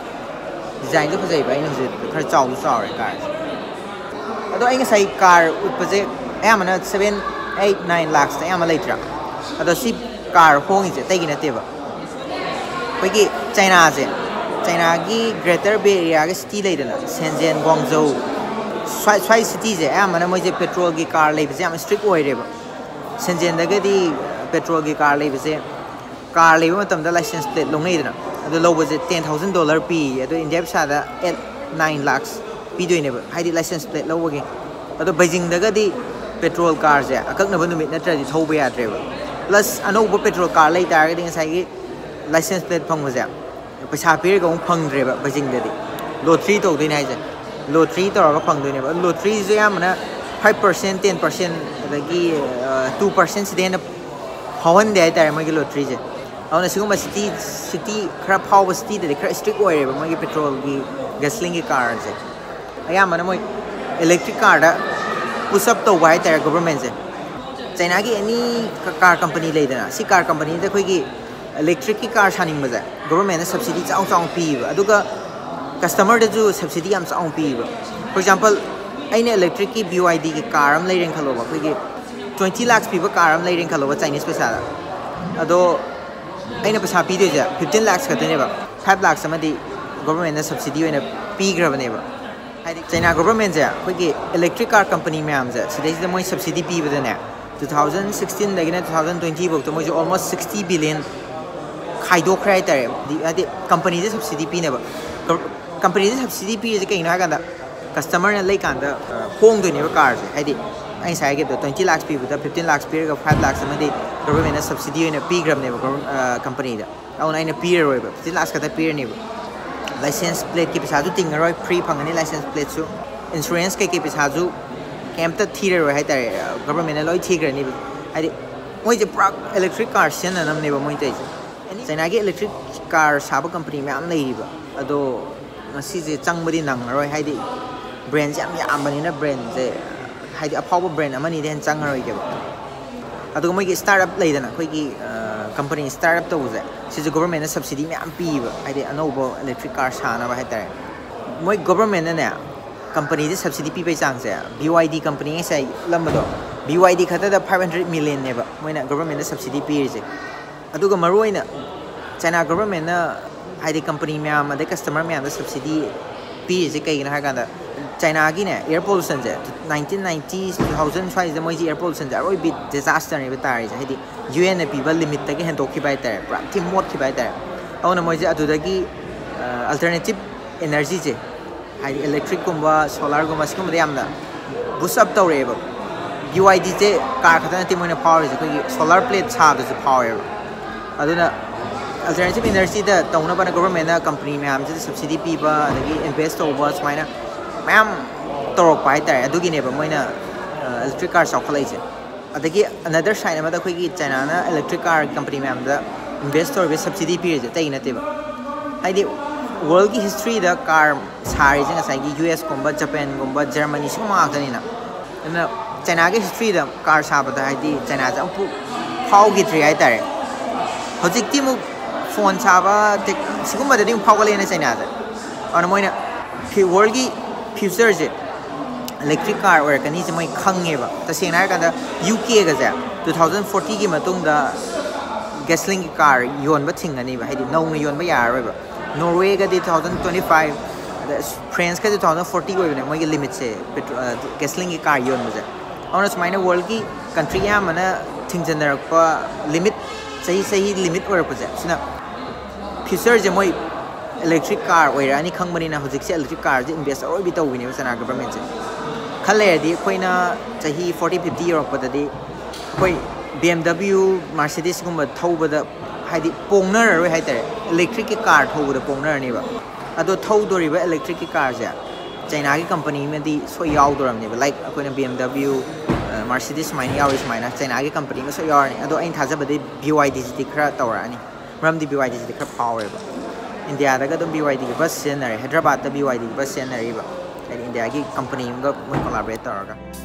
Designꯗꯣ ꯐꯖꯩꯕ, ꯑꯩꯅ ꯍꯧꯖꯤꯛ ꯈꯔ ꯆꯥꯎꯁꯨ ꯆꯥꯎꯔꯦ carꯁꯦ꯫ ꯑꯗꯣ ꯑꯩ ꯉꯁꯥꯏ car ꯎꯠꯄꯁꯦ ꯑꯌꯥꯝꯕꯅ seven, eight, nine lakhsꯇ ꯑꯌꯥꯝꯕ ꯂꯩꯇ꯭ꯔꯥ? ꯑꯗꯣ ꯁꯤ car ꯍꯣꯡꯉꯤꯁꯦ ꯑꯇꯩꯒꯤ ꯅꯠꯇꯦꯕ, ꯑꯩꯈꯣꯏꯒꯤ ꯆꯩꯅꯥꯁꯦ, ꯆꯩꯅꯥꯒꯤ Greater Bay Areaꯒꯤ city ꯂꯩꯗꯅ, ꯁꯦꯟꯖꯦꯟ, ꯒ꯭ꯋꯥꯡꯖꯧ, ꯁ꯭ꯋꯥꯏ, ꯁ꯭ꯋꯥꯏ cityꯁꯦ ꯑꯌꯥꯝꯕꯅ ꯃꯣꯏꯁꯦ petrolꯒꯤ car ꯂꯩꯕꯁꯦ ꯌꯥꯝ strict ꯑꯣꯏꯔꯦꯕ꯫ ꯁꯦꯟꯖꯦꯟꯗꯒꯗꯤ petrolꯒꯤ car ꯂꯩꯕꯁꯦ, car ꯂꯩꯕ ꯃꯇꯝꯗ license plate ꯂꯧꯅꯩꯗꯅ, ꯑꯗꯨ ꯂꯧꯕꯁꯦ ten thousand dollar ꯄꯤ, ꯑꯗꯣ India ꯄꯩꯁꯥꯗ eight, nine lakhs ꯄꯤꯗꯣꯏꯅꯦꯕ, ꯍꯥꯏꯗꯤ license plate ꯂꯧꯕꯒꯤ꯫ ꯑꯗꯣ ꯕꯩꯖꯤꯡꯗꯒꯗꯤ petrol carꯁꯦ ꯑꯀꯛꯅꯕ ꯅꯨꯃꯤꯠ ꯅꯠꯇ꯭ꯔꯗꯤ ꯊꯧꯕ ꯌꯥꯗ꯭ꯔꯦꯕ꯫ Plus ꯑꯅꯧꯕ petrol car ꯂꯩ ꯇꯥꯔꯒꯗꯤ ꯉꯁꯥꯏꯒꯤ license plate ꯐꯪꯕꯁꯦ ꯄꯩꯁꯥ ꯄꯤꯔꯒ ꯑꯃꯨꯛ ꯐꯪꯗ꯭ꯔꯦꯕ ꯕꯩꯖꯤꯡꯗꯗꯤ꯫ Lottery ꯇꯧꯗꯣꯏꯅꯦ ꯍꯥꯏꯁꯦ꯫ Lottery ꯇꯧꯔꯒ ꯐꯪꯗꯣꯏꯅꯦꯕ꯫ Lotteryꯁꯦ ꯑꯌꯥꯝꯕꯅ five percent, ten percent, ꯑꯗꯒꯤ two percent ꯁꯤꯗꯩ ꯍꯦꯟꯅ ꯐꯥꯎꯍꯟꯗꯦ ꯍꯥꯏꯇꯥꯔꯦ ꯃꯣꯏꯒꯤ lotteryꯁꯦ꯫ ꯑꯗꯨꯅ ꯁꯤꯒꯨꯝꯕ city, city ꯈꯔ ꯐꯥꯎꯕ cityꯗꯗꯤ ꯈꯔ strict ꯑꯣꯏꯔꯦꯕ ꯃꯣꯏꯒꯤ petrolꯒꯤ, gasolinꯒꯤ carꯁꯦ꯫ ꯑꯌꯥꯝꯕꯅ ꯃꯣꯏ electric carꯗ push up ꯇꯧꯕ ꯍꯥꯏꯇꯥꯔꯦ governmentꯁꯦ꯫ ꯆꯩꯅꯥꯒꯤ any car company ꯂꯩꯗꯅ, ꯁꯤ car companyꯗ ꯑꯩꯈꯣꯏꯒꯤ electricꯀꯤ car ꯁꯥꯅꯤꯡꯕꯁꯦ governmentꯅ subsidy ꯆꯥꯎ ꯆꯥꯎꯅ ꯄꯤꯌꯦꯕ, ꯑꯗꯨꯒ customerꯗꯁꯨ subsidy ꯌꯥꯝ ꯆꯥꯎꯅ ꯄꯤꯌꯦꯕ꯫ For example, ꯑꯩꯅ electricꯀꯤ BYDꯒꯤ car ꯑꯃ ꯂꯩꯔꯦꯅ ꯈꯜꯂꯣꯕ, ꯑꯩꯈꯣꯏꯒꯤ twenty lakhs ꯄꯤꯕ car ꯑꯃ ꯂꯩꯔꯦꯅ ꯈꯜꯂꯣꯕ Chinese ꯄꯩꯁꯥꯗ꯫ ꯑꯗꯣ ꯑꯩꯅ ꯄꯩꯁꯥ ꯄꯤꯗꯣꯏꯁꯦ fifteen lakhs ꯈꯛꯇꯅꯦꯕ, five lakhs ꯑꯃꯗꯤ governmentꯅ subsidy ꯑꯣꯏꯅ ꯄꯤꯈ꯭ꯔꯕꯅꯦꯕ꯫ ꯍꯥꯏꯗꯤ ꯆꯩꯅꯥ ꯒꯣꯕꯔꯃꯦꯟꯁꯦ ꯑꯩꯈꯣꯏꯒꯤ ꯏꯂꯦꯛꯇ꯭ꯔꯤꯛ ꯀꯥꯔ ꯀꯝꯄꯅꯤ ꯃꯌꯥꯝꯁꯦ ꯁꯤꯗꯩꯁꯤꯗ ꯃꯣꯏ ꯁꯕꯁꯤꯗꯤ ꯄꯤꯕꯗꯅꯦ, ꯇꯨ ꯊꯥꯎꯖꯟ ꯁꯤꯛꯁꯇꯤꯟꯗꯒꯤꯅ ꯇꯨ ꯊꯥꯎꯖꯟ ꯇ꯭ꯋꯦꯟꯇꯤ ꯐꯥꯎꯗ ꯃꯣꯏꯁꯨ almost sixty billion ꯈꯥꯏꯗꯣꯛꯈ꯭ꯔꯦ ꯍꯥꯏꯇꯥꯔꯦ꯫ ꯍꯥꯏꯗꯤ ꯀꯝꯄꯅꯤꯁꯦ ꯁꯕꯁꯤꯗꯤ ꯄꯤꯅꯕ, ꯀꯝꯄꯅꯤꯁꯦ ꯁꯕꯁꯤꯗꯤ ꯄꯤꯔꯤꯁꯦ ꯀꯩꯒꯤꯅꯣ ꯍꯥꯏꯀꯥꯟꯗ ꯀꯁꯇꯃꯔꯅ ꯂꯩꯀꯥꯟꯗ ꯍꯣꯡꯗꯣꯏꯅꯦꯕ ꯀꯥꯔꯁꯦ꯫ ꯍꯥꯏꯗꯤ ꯑꯩ ꯉꯁꯥꯏ ꯍꯥꯏꯈꯤꯕꯗꯣ, twenty lakhs ꯄꯤꯕꯗ fifteen lakhs ꯄꯤꯔꯒ five lakhs ꯑꯃꯗꯤ ꯒꯣꯕꯔꯃꯦꯟꯅ ꯁꯕꯁꯤꯗꯤ ꯑꯣꯏꯅ ꯄꯤꯈ꯭ꯔꯕꯅꯦꯕ ꯀꯝꯄꯅꯤꯗ꯫ ꯑꯗꯨꯅ ꯑꯩꯅ ꯄꯤꯔꯔꯣꯏꯕ, fifteen lakhs ꯈꯛꯇ ꯄꯤꯔꯅꯦꯕ꯫ ꯂꯥꯏꯁꯦꯟꯁ ꯄ꯭ꯂꯦꯠꯀꯤ ꯄꯩꯁꯥꯁꯨ ꯇꯤꯡꯉꯔꯣꯏ, ꯐ꯭ꯔꯤ ꯐꯪꯒꯅꯤ ꯂꯥꯏꯁꯦꯟꯁ ꯄ꯭ꯂꯦꯠꯁꯨ꯫ ꯏꯟꯁꯨꯔꯦꯟꯁ ꯀꯩꯀꯩ ꯄꯩꯁꯥꯁꯨ ꯀꯩꯝꯇ ꯊꯤꯔꯔꯣꯏ ꯍꯥꯏꯇꯥꯔꯦ, ꯒꯣꯕꯔꯃꯦꯟꯅ ꯂꯣꯏ ꯊꯤꯈ꯭ꯔꯅꯤꯕ꯫ ꯍꯥꯏꯗꯤ ꯃꯣꯏꯁꯦ ꯄꯨꯔꯥ ꯏꯂꯦꯛꯇ꯭ꯔꯤꯛ ꯀꯥꯔ ꯁꯤꯖꯤꯟꯅꯅꯕꯅꯦꯕ ꯃꯣꯏ ꯇꯧꯔꯤꯁꯦ꯫ ꯆꯩꯅꯥꯒꯤ ꯏꯂꯦꯛꯇ꯭ꯔꯤꯛ ꯀꯥꯔ ꯁꯥꯕ ꯀꯝꯄꯅꯤ ꯃꯌꯥꯝ ꯂꯩꯔꯤꯕ, ꯑꯗꯣ ꯉꯁꯤꯁꯦ ꯆꯪꯕꯗꯤ ꯅꯪꯉꯔꯣꯏ꯫ ꯍꯥꯏꯗꯤ ꯕ꯭ꯔꯦꯟꯁꯦ ꯌꯥꯝ ꯌꯥꯝꯕꯅꯤꯅ, ꯕ꯭ꯔꯦꯟꯁꯦ ꯍꯥꯏꯗꯤ ꯑꯐꯥꯎꯕ ꯕ꯭ꯔꯦꯟ ꯑꯃꯅꯤꯗꯩ ꯍꯦꯟꯅ ꯆꯪꯉꯔꯣꯏꯒꯦꯕ꯫ ꯑꯗꯨꯒ ꯃꯣꯏꯒꯤ ꯁ꯭ꯇꯥꯔꯠ ꯑꯞ ꯂꯩꯗꯅ, ꯑꯩꯈꯣꯏꯒꯤ ꯀꯝꯄꯅꯤ ꯁ꯭ꯇꯥꯔꯠ ꯑꯞ ꯇꯧꯕꯁꯦ, ꯁꯤꯁꯨ ꯒꯣꯕꯔꯃꯦꯟꯅ ꯁꯕꯁꯤꯗꯤ ꯃꯌꯥꯝ ꯄꯤꯕ, ꯍꯥꯏꯗꯤ ꯑꯅꯧꯕ ꯏꯂꯦꯛꯇ꯭ꯔꯤꯛ ꯀꯥꯔ ꯁꯥꯅꯕ ꯍꯥꯏꯇꯥꯔꯦ꯫ ꯃꯣꯏ ꯒꯣꯕꯔꯃꯦꯟꯅꯅꯦ ꯀꯝꯄꯅꯤꯗ ꯁꯕꯁꯤꯗꯤ ꯄꯤꯕꯩ ꯆꯥꯡꯁꯦ, ꯕꯤ ꯋꯥꯏ ꯗꯤ ꯀꯝꯄꯅꯤ ꯉꯁꯥꯏ ꯎꯠꯂꯝꯕꯗꯣ, ꯕꯤ ꯋꯥꯏ ꯗꯤ ꯈꯛꯇꯗ five hundred millionꯅꯦꯕ ꯃꯣꯏꯅ ꯒꯣꯕꯔꯃꯦꯟꯗ ꯁꯕꯁꯤꯗꯤ ꯄꯤꯔꯤꯁꯦ꯫ ꯑꯗꯨꯒ ꯃꯔꯨꯑꯣꯏꯅ ꯆꯩꯅꯥ ꯒꯣꯕꯔꯃꯦꯟꯅ ꯍꯥꯏꯗꯤ ꯀꯝꯄꯅꯤ ꯃꯌꯥꯝ ꯑꯗꯩ ꯀꯁꯇꯃꯔ ꯃꯌꯥꯝꯗ ꯁꯕꯁꯤꯗꯤ ꯄꯤꯔꯤꯁꯦ ꯀꯩꯒꯤꯅꯣ ꯍꯥꯏ ꯀꯥꯟꯗ, ꯆꯩꯅꯥꯒꯤꯅꯦ air ꯄꯣꯂꯨꯁꯟꯁꯦ nineteen ninety, two thousand ꯁ꯭ꯋꯥꯏꯁꯤꯗ ꯃꯣꯏꯁꯦ ꯑꯦꯌꯔ ꯄꯣꯂꯨꯁꯟꯁꯦ ꯑꯔꯣꯏꯕꯤ ꯗꯤꯖꯥꯁꯇꯔꯅꯦꯕ ꯇꯥꯔꯤꯁꯦ꯫ ꯍꯥꯏꯗꯤ ꯌꯨ ꯑꯦꯟꯅ ꯄꯤꯕ ꯂꯤꯃꯤꯠꯇꯒꯤ ꯍꯦꯟꯗꯣꯛꯈꯤꯕ ꯍꯥꯏꯇꯥꯔꯦ, ꯄꯨꯔꯥ ꯊꯤ ꯃꯣꯠꯈꯤꯕ ꯍꯥꯏꯇꯥꯔꯦ꯫ ꯑꯗꯨꯅ ꯃꯣꯏꯁꯦ ꯑꯗꯨꯗꯒꯤ ꯑꯜꯇꯔꯅꯦꯇꯤꯞ ꯑꯦꯅꯔꯖꯤꯁꯦ, ꯍꯥꯏꯗꯤ ꯏꯂꯦꯛꯇ꯭ꯔꯤꯛꯀꯨꯝꯕ, ꯁꯣꯂꯥꯔꯒꯨꯝꯕ, ꯁꯤꯒꯨꯝꯕꯗ ꯌꯥꯝꯅ ꯕꯨꯁ ꯑꯞ ꯇꯧꯔꯛꯑꯦꯕ꯫ ꯕꯤ ꯋꯥꯏ ꯗꯤꯁꯦ ꯀꯥꯔ ꯈꯛꯇ ꯅꯠꯇꯦ ꯃꯣꯏꯅ ꯐꯥꯎꯔꯤꯁꯦ, ꯑꯩꯈꯣꯏꯒꯤ ꯁꯣꯂꯥꯔ ꯄ꯭ꯂꯦꯠ ꯁꯥꯕꯗꯁꯨ ꯐꯥꯎꯋꯦꯕ꯫ ꯑꯗꯨꯅ ꯑꯜꯇꯔꯅꯦꯇꯤꯞ ꯏꯅꯔꯖꯤꯗ ꯇꯧꯅꯕꯅ ꯒꯣꯕꯔꯃꯦꯟꯅ ꯀꯝꯄꯅꯤ ꯃꯌꯥꯝꯁꯤꯗ ꯁꯕꯁꯤꯗꯤ ꯄꯤꯕ, ꯑꯗꯒꯤ ꯏꯟꯚꯦꯁ ꯇꯧꯕ, ꯁꯨꯃꯥꯏꯅ ꯃꯌꯥꯝ ꯇꯧꯔꯛꯄ ꯍꯥꯏꯇꯥꯔꯦ꯫ ꯑꯗꯨꯒꯤꯅꯦꯕ ꯃꯣꯏꯅ ꯏꯂꯦꯛꯇ꯭ꯔꯤꯛ ꯀꯥꯔ ꯆꯥꯎꯈꯠꯂꯛꯏꯁꯦ꯫ ꯑꯗꯒꯤ another side ꯑꯃꯗ ꯑꯩꯈꯣꯏꯒꯤ ꯆꯩꯅꯥꯅ ꯏꯂꯦꯛꯇ꯭ꯔꯤꯛ ꯀꯥꯔ ꯀꯝꯄꯅꯤ ꯃꯌꯥꯝꯗ ꯏꯟꯚꯦꯁ ꯇꯧꯔꯤꯕ, ꯁꯕꯁꯤꯗꯤ ꯄꯤꯔꯤꯁꯦ ꯑꯇꯩꯒꯤ ꯅꯠꯇꯦꯕ꯫ ꯍꯥꯏꯗꯤ ꯋꯥꯔꯜꯒꯤ ꯍꯤꯁꯇ꯭ꯔꯤꯗ ꯀꯥꯔ ꯁꯥꯔꯤꯁꯦ ꯉꯁꯥꯏꯒꯤ ꯌꯨ ꯑꯦꯁꯀꯨꯝꯕ, ꯖꯄꯥꯟꯒꯨꯝꯕ, ꯖꯔꯃꯅꯤ, ꯁꯤꯒꯨꯝꯕ ꯉꯥꯛꯇꯅꯤꯅ꯫ ꯑꯗꯨꯅ ꯆꯩꯅꯥꯒꯤ ꯍꯤꯁꯇ꯭ꯔꯤꯗ ꯀꯥꯔ ꯁꯥꯕꯗ ꯍꯥꯏꯗꯤ ꯆꯩꯅꯥꯁꯦ ꯑꯃꯨꯛ ꯐꯥꯎꯈꯤꯗ꯭ꯔꯤ ꯍꯥꯏꯇꯥꯔꯦ꯫ ꯍꯧꯖꯤꯛꯇꯤ ꯑꯃꯨꯛ ꯐꯣꯟ ꯁꯥꯕ, ꯇꯦꯛ-, ꯁꯤꯒꯨꯝꯕꯗꯗꯤ ꯑꯃꯨꯛ ꯐꯥꯎꯒꯠꯂꯛꯑꯦꯅ ꯆꯩꯅꯥꯁꯦ꯫ ꯑꯗꯨꯅ ꯃꯣꯏꯅ ꯐꯤ-, ꯋꯥꯔꯜꯒꯤ ꯐ꯭ꯌꯨꯆꯔꯁꯦ ꯏꯂꯦꯛꯇ꯭ꯔꯤꯛ ꯀꯥꯔ ꯑꯣꯏꯔꯛꯀꯅꯤꯁꯦ ꯃꯣꯏ ꯈꯪꯉꯦꯕ꯫ ꯇꯁꯦꯡꯅ ꯍꯥꯏꯔꯀꯥꯟꯗ ꯌꯨ ꯀꯦꯒꯁꯦ two thousand fortyꯒꯤ ꯃꯇꯨꯡꯗ ꯒꯦꯁꯂꯤꯟꯒꯤ ꯀꯥꯔ ꯌꯣꯟꯕ ꯊꯤꯡꯒꯅꯤꯕ, ꯍꯥꯏꯗꯤ ꯅꯧꯅ ꯌꯣꯟꯕ ꯌꯥꯔꯔꯣꯏꯕ꯫ ꯅꯣꯔꯋꯦꯒꯗꯤ two thousand twenty five, ꯑꯗ ꯐ꯭ꯔꯦꯟꯁꯀꯁꯦ ꯇꯨ ꯊꯥꯎꯖꯟ ꯐꯣꯔꯇꯤ ꯑꯣꯏꯕꯅꯦ ꯃꯣꯏꯒꯤ ꯂꯤꯃꯤꯠꯁꯦ, ꯄꯦꯇ꯭ꯔꯣ ꯒꯦꯁꯂꯤꯟꯒꯤ ꯀꯥꯔ ꯌꯣꯟꯕꯁꯦ꯫ ꯑꯗꯨꯅ ꯁꯨꯃꯥꯏꯅ ꯋꯥꯔꯜꯒꯤ ꯀꯟꯇ꯭ꯔꯤ ꯑꯌꯥꯝꯕꯅ ꯊꯤꯡꯖꯤꯟꯅꯔꯛꯄ ꯂꯤꯃꯤꯠ, ꯆꯍꯤ ꯆꯍꯤ ꯂꯤꯃꯤꯠ ꯑꯣꯏꯔꯛꯄꯁꯦ ꯁꯤꯅ ꯐ꯭ꯌꯨꯆꯔꯁꯦ ꯃꯣꯏ ꯏꯂꯦꯛꯇ꯭ꯔꯤꯛ ꯀꯥꯔ ꯑꯣꯏꯔꯛꯑꯅꯤ ꯈꯪꯕꯅꯤꯅ ꯍꯧꯖꯤꯛꯁꯦ ꯏꯂꯦꯛꯇ꯭ꯔꯤꯛ ꯀꯥꯔꯁꯦ ꯏꯟꯚꯦꯁ ꯑꯔꯣꯏꯕꯤ ꯇꯧꯕꯤꯅꯦꯕ ꯆꯩꯅꯥ ꯒꯚꯔꯟꯃꯦꯟꯁꯦ꯫ ꯈꯔ ꯂꯩꯔꯗꯤ ꯑꯩꯈꯣꯏꯅ ꯆꯍꯤ ꯐꯣꯔꯇꯤ ꯐꯤꯐꯇꯤ ꯌꯧꯔꯛꯄꯗꯗꯤ ꯑꯩꯈꯣꯏ ꯕꯤ ꯑꯦꯝ ꯗꯕ꯭ꯂꯤꯎ, ꯃꯥꯔꯁꯤꯗꯤꯁꯀꯨꯝꯕ ꯊꯧꯕꯗ ꯍꯥꯏꯗꯤ ꯄꯣꯡꯅꯔꯔꯣꯏ ꯍꯥꯏꯇꯥꯔꯦ, ꯏꯂꯦꯛꯇ꯭ꯔꯤꯛꯀꯤ ꯀꯥꯔ ꯊꯧꯕꯗ ꯄꯣꯡꯅꯔꯅꯦꯕ꯫ ꯑꯗꯣ ꯊꯧꯗꯣꯔꯤꯕ ꯏꯂꯦꯛꯇ꯭ꯔꯤꯛꯀꯤ ꯀꯥꯔꯁꯦ ꯆꯩꯅꯥꯒꯤ ꯀꯝꯄꯅꯤ ꯑꯃꯗꯤ ꯁꯣꯏ ꯌꯥꯎꯗꯣꯔꯕꯅꯦꯕ꯫ ꯂꯥꯏꯛ ꯑꯩꯈꯣꯏꯅ ꯕꯤ ꯑꯦꯝ ꯗꯕ꯭ꯂꯤꯎ, ꯃꯥꯔꯁꯤꯗꯤꯁ ꯁꯨꯃꯥꯏꯅ ꯌꯥꯎꯔꯤ, ꯁꯨꯃꯥꯏꯅ ꯆꯩꯅꯥꯒꯤ ꯀꯝꯄꯅꯤ ꯑꯃ ꯁꯣꯏ ꯌꯥꯎꯔꯅꯤ꯫ ꯑꯗꯣ ꯑꯩꯅ ꯊꯥꯖꯕꯗꯤ ꯕꯤ ꯋꯥꯏ ꯗꯤꯁꯤꯗꯤ ꯈꯔ ꯇꯧꯔꯛꯑꯅꯤ, ꯃꯔꯝꯗꯤ ꯕꯤ ꯋꯥꯏ ꯗꯤꯁꯤꯗꯤ ꯈꯔ ꯐꯥꯎꯔꯦꯕ꯫ ꯏꯟꯗꯤꯌꯥꯗꯒ ꯑꯗꯨꯝ ꯕꯤ ꯋꯥꯏ ꯗꯤꯒꯤ ꯕꯁ ꯁꯤꯖꯤꯟꯅꯔꯦ, ꯍꯥꯏꯗ꯭ꯔꯕꯥꯗꯇ ꯕꯤ ꯋꯥꯏ ꯗꯤꯒꯤ ꯕꯁ ꯁꯤꯖꯤꯟꯅꯔꯤꯕ, ꯍꯥꯏꯗꯤ ꯏꯟꯗꯤꯌꯥꯒꯤ ꯀꯝꯄꯅꯤ ꯑꯃꯒ ꯃꯣꯏ ꯀꯣꯂꯥꯕꯣꯔꯦꯠ ꯇꯧꯔꯒ꯫